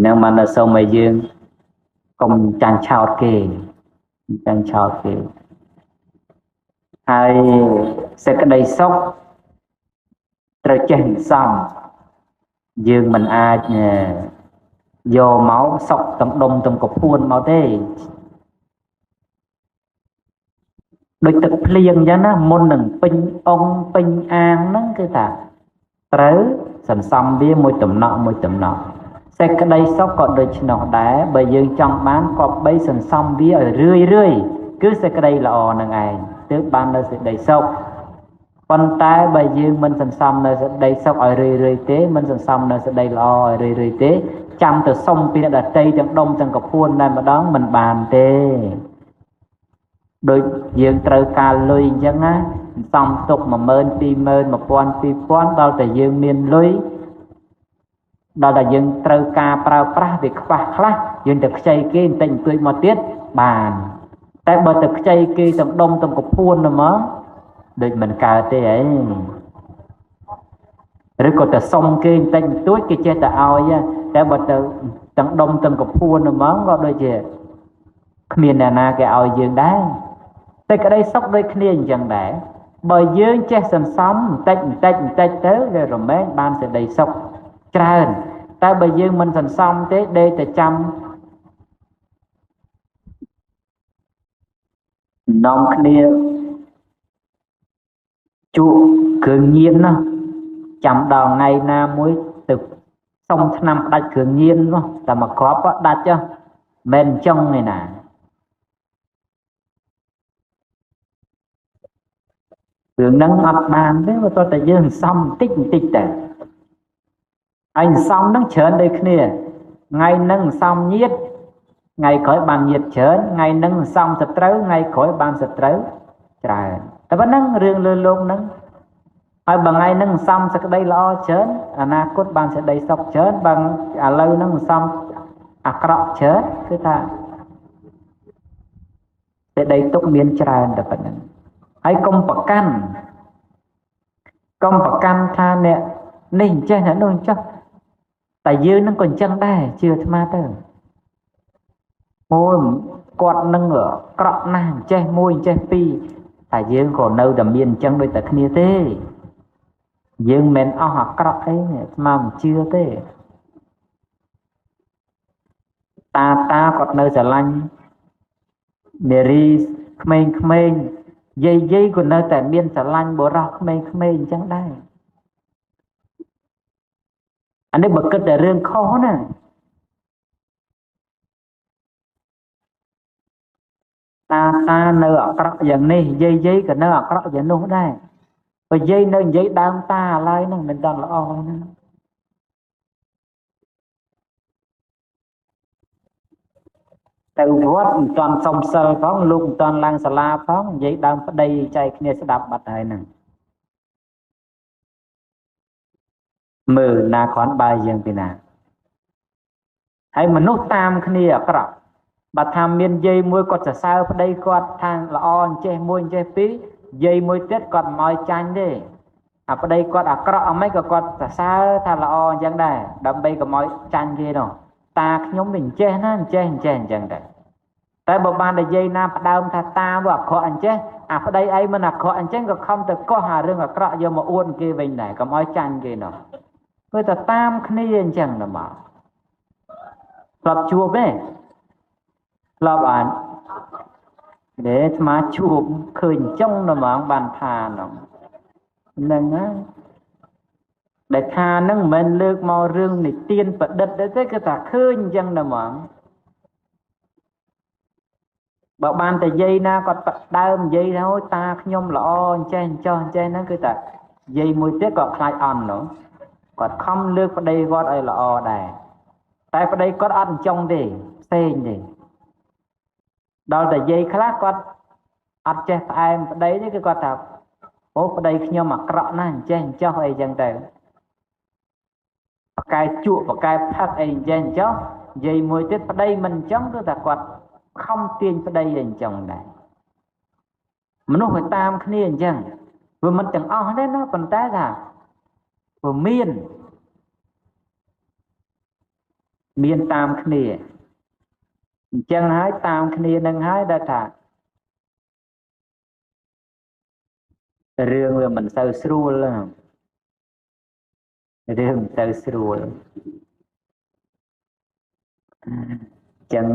នឹងបានដល់សូមឲ្យយើងកុំចាញ់ឆោតគេចាញ់ឆោតគេហើយសេចក្តីសុខត្រូវចេះសំយើងមិនអាចយកមកសុខទាំងដុំទាំងកពួនមកទេដូចទឹកភ្លៀងអញ្ចឹងណាមុននឹងពេញអង្គពេញអាងហ្នឹងគឺថាត្រូវសន្សំវាមួយតំណក់មួយតំណក់សេចក្តីសុខក៏ដូច្នោះដែរបើយើងចង់បានក៏បីសន្សំវាឲ្យរឿយរឿយគឺសេចក្តីល្អនឹងឯងទើបបាននៅសេចក្តីសុខប៉ុន្តែបើយើងមិនសន្សំនៅសេចក្តីសុខឲ្យរឿយរឿយទេមិនសន្សំនៅសេចក្តីល្អឲ្យរឿយរឿយទេចាំទៅសុំពីអ្នកដទៃទាំងដុំទាំងកពួនតែម្ដងមិនបានទេដូចយើងត្រូវការលុយអញ្ចឹងណាសំទុក10000 20000 1000 2000ដល់តែយើងមានលុយដល់តែយើងត្រូវការប្រើប្រាស់វាខ្វះខ្លះយើងទៅខ្ចីគេបន្តិចបន្តួចមកទៀតបានតែបើទៅខ្ចីគេទាំងដុំទាំងកពួនទៅមកដូចមិនកើតទេអីឬក៏ទៅសុំគេបន្តិចបន្តួចគេចេះតែឲ្យតែបើទៅទាំងដុំទាំងកពួនទៅមកក៏ដូចជាគ្មានអ្នកណាគេឲ្យយើងដែរតែក្តីសុខដូចគ្នាអញ្ចឹងដែរបើយើងចេះសន្សំបន្តិចបន្តិចបន្តិចទៅវារមែងបានសេចក្តីសុខច្រើនតែបើយើងមិនសន្សំទេដេកតែចាំនាំគ្នាជក់គ្រឿងញៀនណាចាំដល់ថ្ងៃណាមួយទៅសុំថ្នាំផ្ដាច់គ្រឿងញៀននោះតែមកគ្រាប់ដាច់ចុះមិនអញ្ចឹងឯណារឿងហ្នឹងអត់បានទេបើតតែយើងសំបន្តិចបន្តិចតែហើយសំហ្នឹងច្រើនដូចគ្នាថ្ងៃហ្នឹងសំញាតថ្ងៃក្រោយបានញាតច្រើនថ្ងៃហ្នឹងសំសត្រូវថ្ងៃក្រោយបានសត្រូវច្រើនតែប៉ុណ្ណឹងរឿងលើលោកហ្នឹងហើយបើថ្ងៃហ្នឹងសំសេចក្តីល្អច្រើនអនាគតបានសេចក្តីសុខច្រើនបើឥឡូវហ្នឹងសំអាក្រក់ច្រើនគឺថាសេចក្តីទុក្ខមានច្រើនតែប៉ុណ្ណឹងហើយកុំប្រកាន់កុំប្រកាន់ថាអ្នកនេះអញ្ចេះអ្នកនោះអញ្ចោះតែយើងនឹងក៏អញ្ចឹងដែរជឿអាត្មាទៅអូយគាត់នឹងក្រក់ណាស់អញ្ចេះមួយអញ្ចេះពីរតែយើងក៏នៅតែមានអញ្ចឹងដូចតែគ្នាទេយើងមិនអស់អាក្រក់អីអាត្មាមិនជឿទេ តាតាគាត់នៅស្រឡាញ់នារីក្មេងៗយាយយាយក៏នៅតែមានស្រឡាញ់បុរសក្មេងៗអញ្ចឹងដែរអានេះបើគិតតែរឿងខុសណាតាតានៅអាក្រក់យ៉ាងនេះយាយយាយក៏នៅអាក្រក់យ៉ាងនោះដែរបើយាយនៅនិយាយដើមតាឡើយហ្នឹងមិនដល់ល្អណាទៅវត្តមិនទាន់សុំសិលផងលោកមិនទាន់ឡើងសាលាផងនិយាយដើមប្តីចែកគ្នាស្ដាប់បាត់ហើយហ្នឹងមើលណាគ្រាន់បើយើងពីណាហើយមនុស្សតាមគ្នាអាក្រក់បើថាមានយាយមួយគាត់សរសើរប្តីគាត់ថាល្អអញ្ចេះមួយអញ្ចេះពីរយាយមួយទៀតគាត់មិនឲ្យចាញ់ទេអាប្តីគាត់អាក្រក់អីក៏គាត់សរសើរថាល្អអញ្ចឹងដែរដើម្បីកុំឲ្យចាញ់គេនោះតាខ្ញុំវាអញ្ចេះណាអញ្ចេះអញ្ចេះអញ្ចឹងដែរតែបើបានតែយាយណាផ្ដើមថាតាវាអាក្រក់អញ្ចេះអាប្តីឯងមិនអាក្រក់អញ្ចឹងក៏ខំទៅកោះអារឿងអាក្រក់យកមកអួតគេវិញដែរកុំឲ្យចាញ់គេនោះគឺតែតាមគ្នាអញ្ចឹងទៅមកធ្លាប់ជួបទេធ្លាប់អានទេអាត្មាជួបឃើញចុងទៅហ្មងបានថាហ្នឹងហ្នឹងណាដែលថាហ្នឹងមិនមែនលើកមករឿងនិទានប្រឌិតទេគឺថាឃើញអញ្ចឹងទៅហ្មងបើបានតែយាយណាគាត់ផ្ដើមនិយាយថាអូតាខ្ញុំល្អអញ្ចេះអញ្ចោះអញ្ចេះហ្នឹងគឺថាយាយមួយទៀតក៏ខ្លាចអន់នោះគាត់ខំលើកប្តីគាត់ឲ្យល្អដែរតែប្តីគាត់អត់អញ្ចង់ទេផ្សេងទេដល់តែយាយខ្លះគាត់អត់ចេះផ្អែមប្តីទេគឺគាត់ថាអូប្តីខ្ញុំអាក្រក់ណាស់អញ្ចេះអញ្ចោះអីចឹងទៅបកែជក់បកែផឹកអីអញ្ចេះអញ្ចោះយាយមួយទៀតប្តីមិនអញ្ចឹងគឺថាគាត់ខំទាញប្តីអីអញ្ចឹងដែរមនុស្សវាតាមគ្នាអញ្ចឹងវាមិនទាំងអស់ទេណាប៉ុន្តែថាវាមានតាមគ្នាអញ្ចឹងហើយតាមគ្នានឹងហើយដែលថារឿងវាមិនសូវស្រួលរឿងមិនសូវស្រួលអញ្ចឹង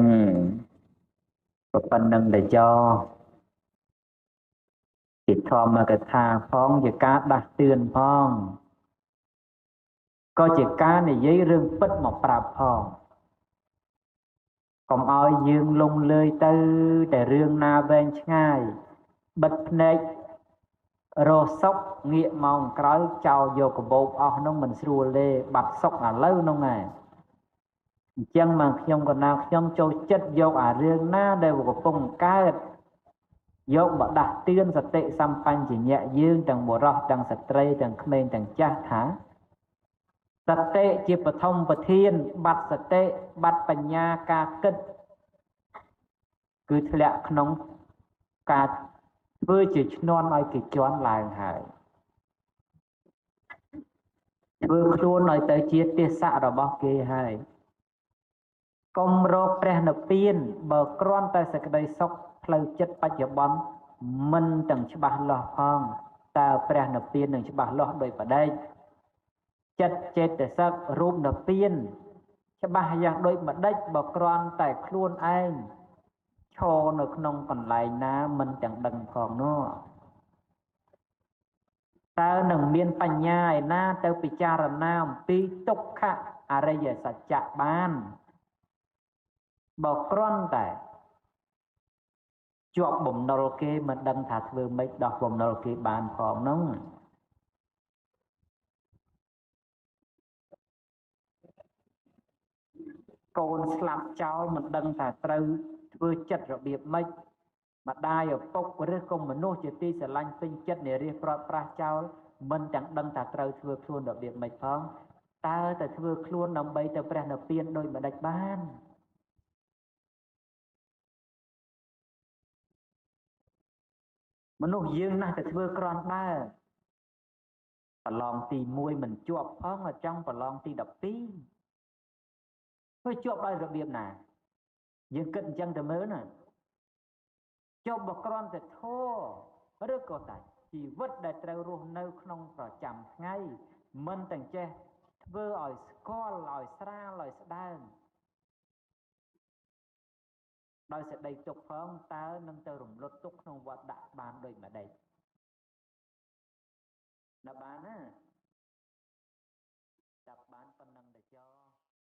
ប៉ុណ្្នឹងដែលចោជាធម្មកថាផងជាការដាស់តឿនផងក៏ជាការនិយាយរឿងពិតមកប្រាប់ផងកុំឲ្យយើងលងលើយទៅតែរឿងណាវែងឆ្ងាយបិទភ្នែករសុកងាកមកក្រោយចោលយកកាបូបអស់នោះមិនស្រួលទេបាត់សុកឥឡូវនោះឯងអញ្ចឹងមកខ្ញុំកណាខ្ញុំចូលចិត្តយកអារឿងណាដែលកំពុងកើតយកមកដាស់តឿនសតិសម្បញ្ញៈយើងទាំងបុរសទាំងស្ត្រីទាំងក្មេងទាំងចាស់ថាសតិជាបឋមប្រធានបាត់សតិបាត់បញ្ញាការគិតគឺធ្លាក់ក្នុងការធ្វើជាឈ្នន់ឲ្យគេជន់ឡើងហើយធ្វើខ្លួនឲ្យទៅជាទេសៈរបស់គេហើយកុំរកព្រះនិព្វានបើគ្រាន់តែសេចក្តីសុខផ្លូវចិត្តបច្ចុប្បន្នមិនទាំងច្បាស់លាស់ផងតើព្រះនិព្វាននឹងច្បាស់លាស់ដោយបដិចិត្តចេតសិករូបនិព្វានច្បាស់យ៉ាងដូចម្ដេចបើគ្រាន់តែខ្លួនឯងឈរនៅក្នុងកន្លែងណាមិនទាំងដឹងផងនោះតើនឹងមានបញ្ញាឯណាទៅពិចារណាអំពីទុក្ខអរិយសច្ចៈបានបើគ្រាន់តែជាប់បំណុលគេមិនដឹងថាធ្វើម៉េចដោះបំណុលគេបានផងនោះកូនស្លាប់ចោលមិនដឹងថាត្រូវធ្វើចិត្តរបៀបម៉េចម្ដាយឪពុកឬក៏មនុស្សជាទីស្រឡាញ់ពេញចិត្តនារីប្រត់ប្រាស់ចោលមិនទាំងដឹងថាត្រូវធ្វើខ្លួនរបៀបម៉េចផងតើទៅធ្វើខ្លួនដើម្បីទៅព្រះនិព្វានដោយម្ដេចបានមនុស្សយើងណាស់តែធ្វើគ្រាន់បើប្រឡងទី1មិនជាប់ផងចង់ប្រឡងទី12ធ្វើជាប់ដោយរបៀបណាយើងគិតអញ្ចឹងទៅមើលណាជាប់បើគ្រាន់តែធម៌ឬក៏តែជីវិតដែលត្រូវរស់នៅក្នុងប្រចាំថ្ងៃមិនទាំងចេះធ្វើឲ្យស្គាល់ឲ្យស្រាលឲ្យស្ដើង ដោយសេចក្តីទុក្ខផងតើនឹងទៅរំលត់ទុក្ខក្នុងវត្តដាក់បានដូចម្ដេចដល់បានណា?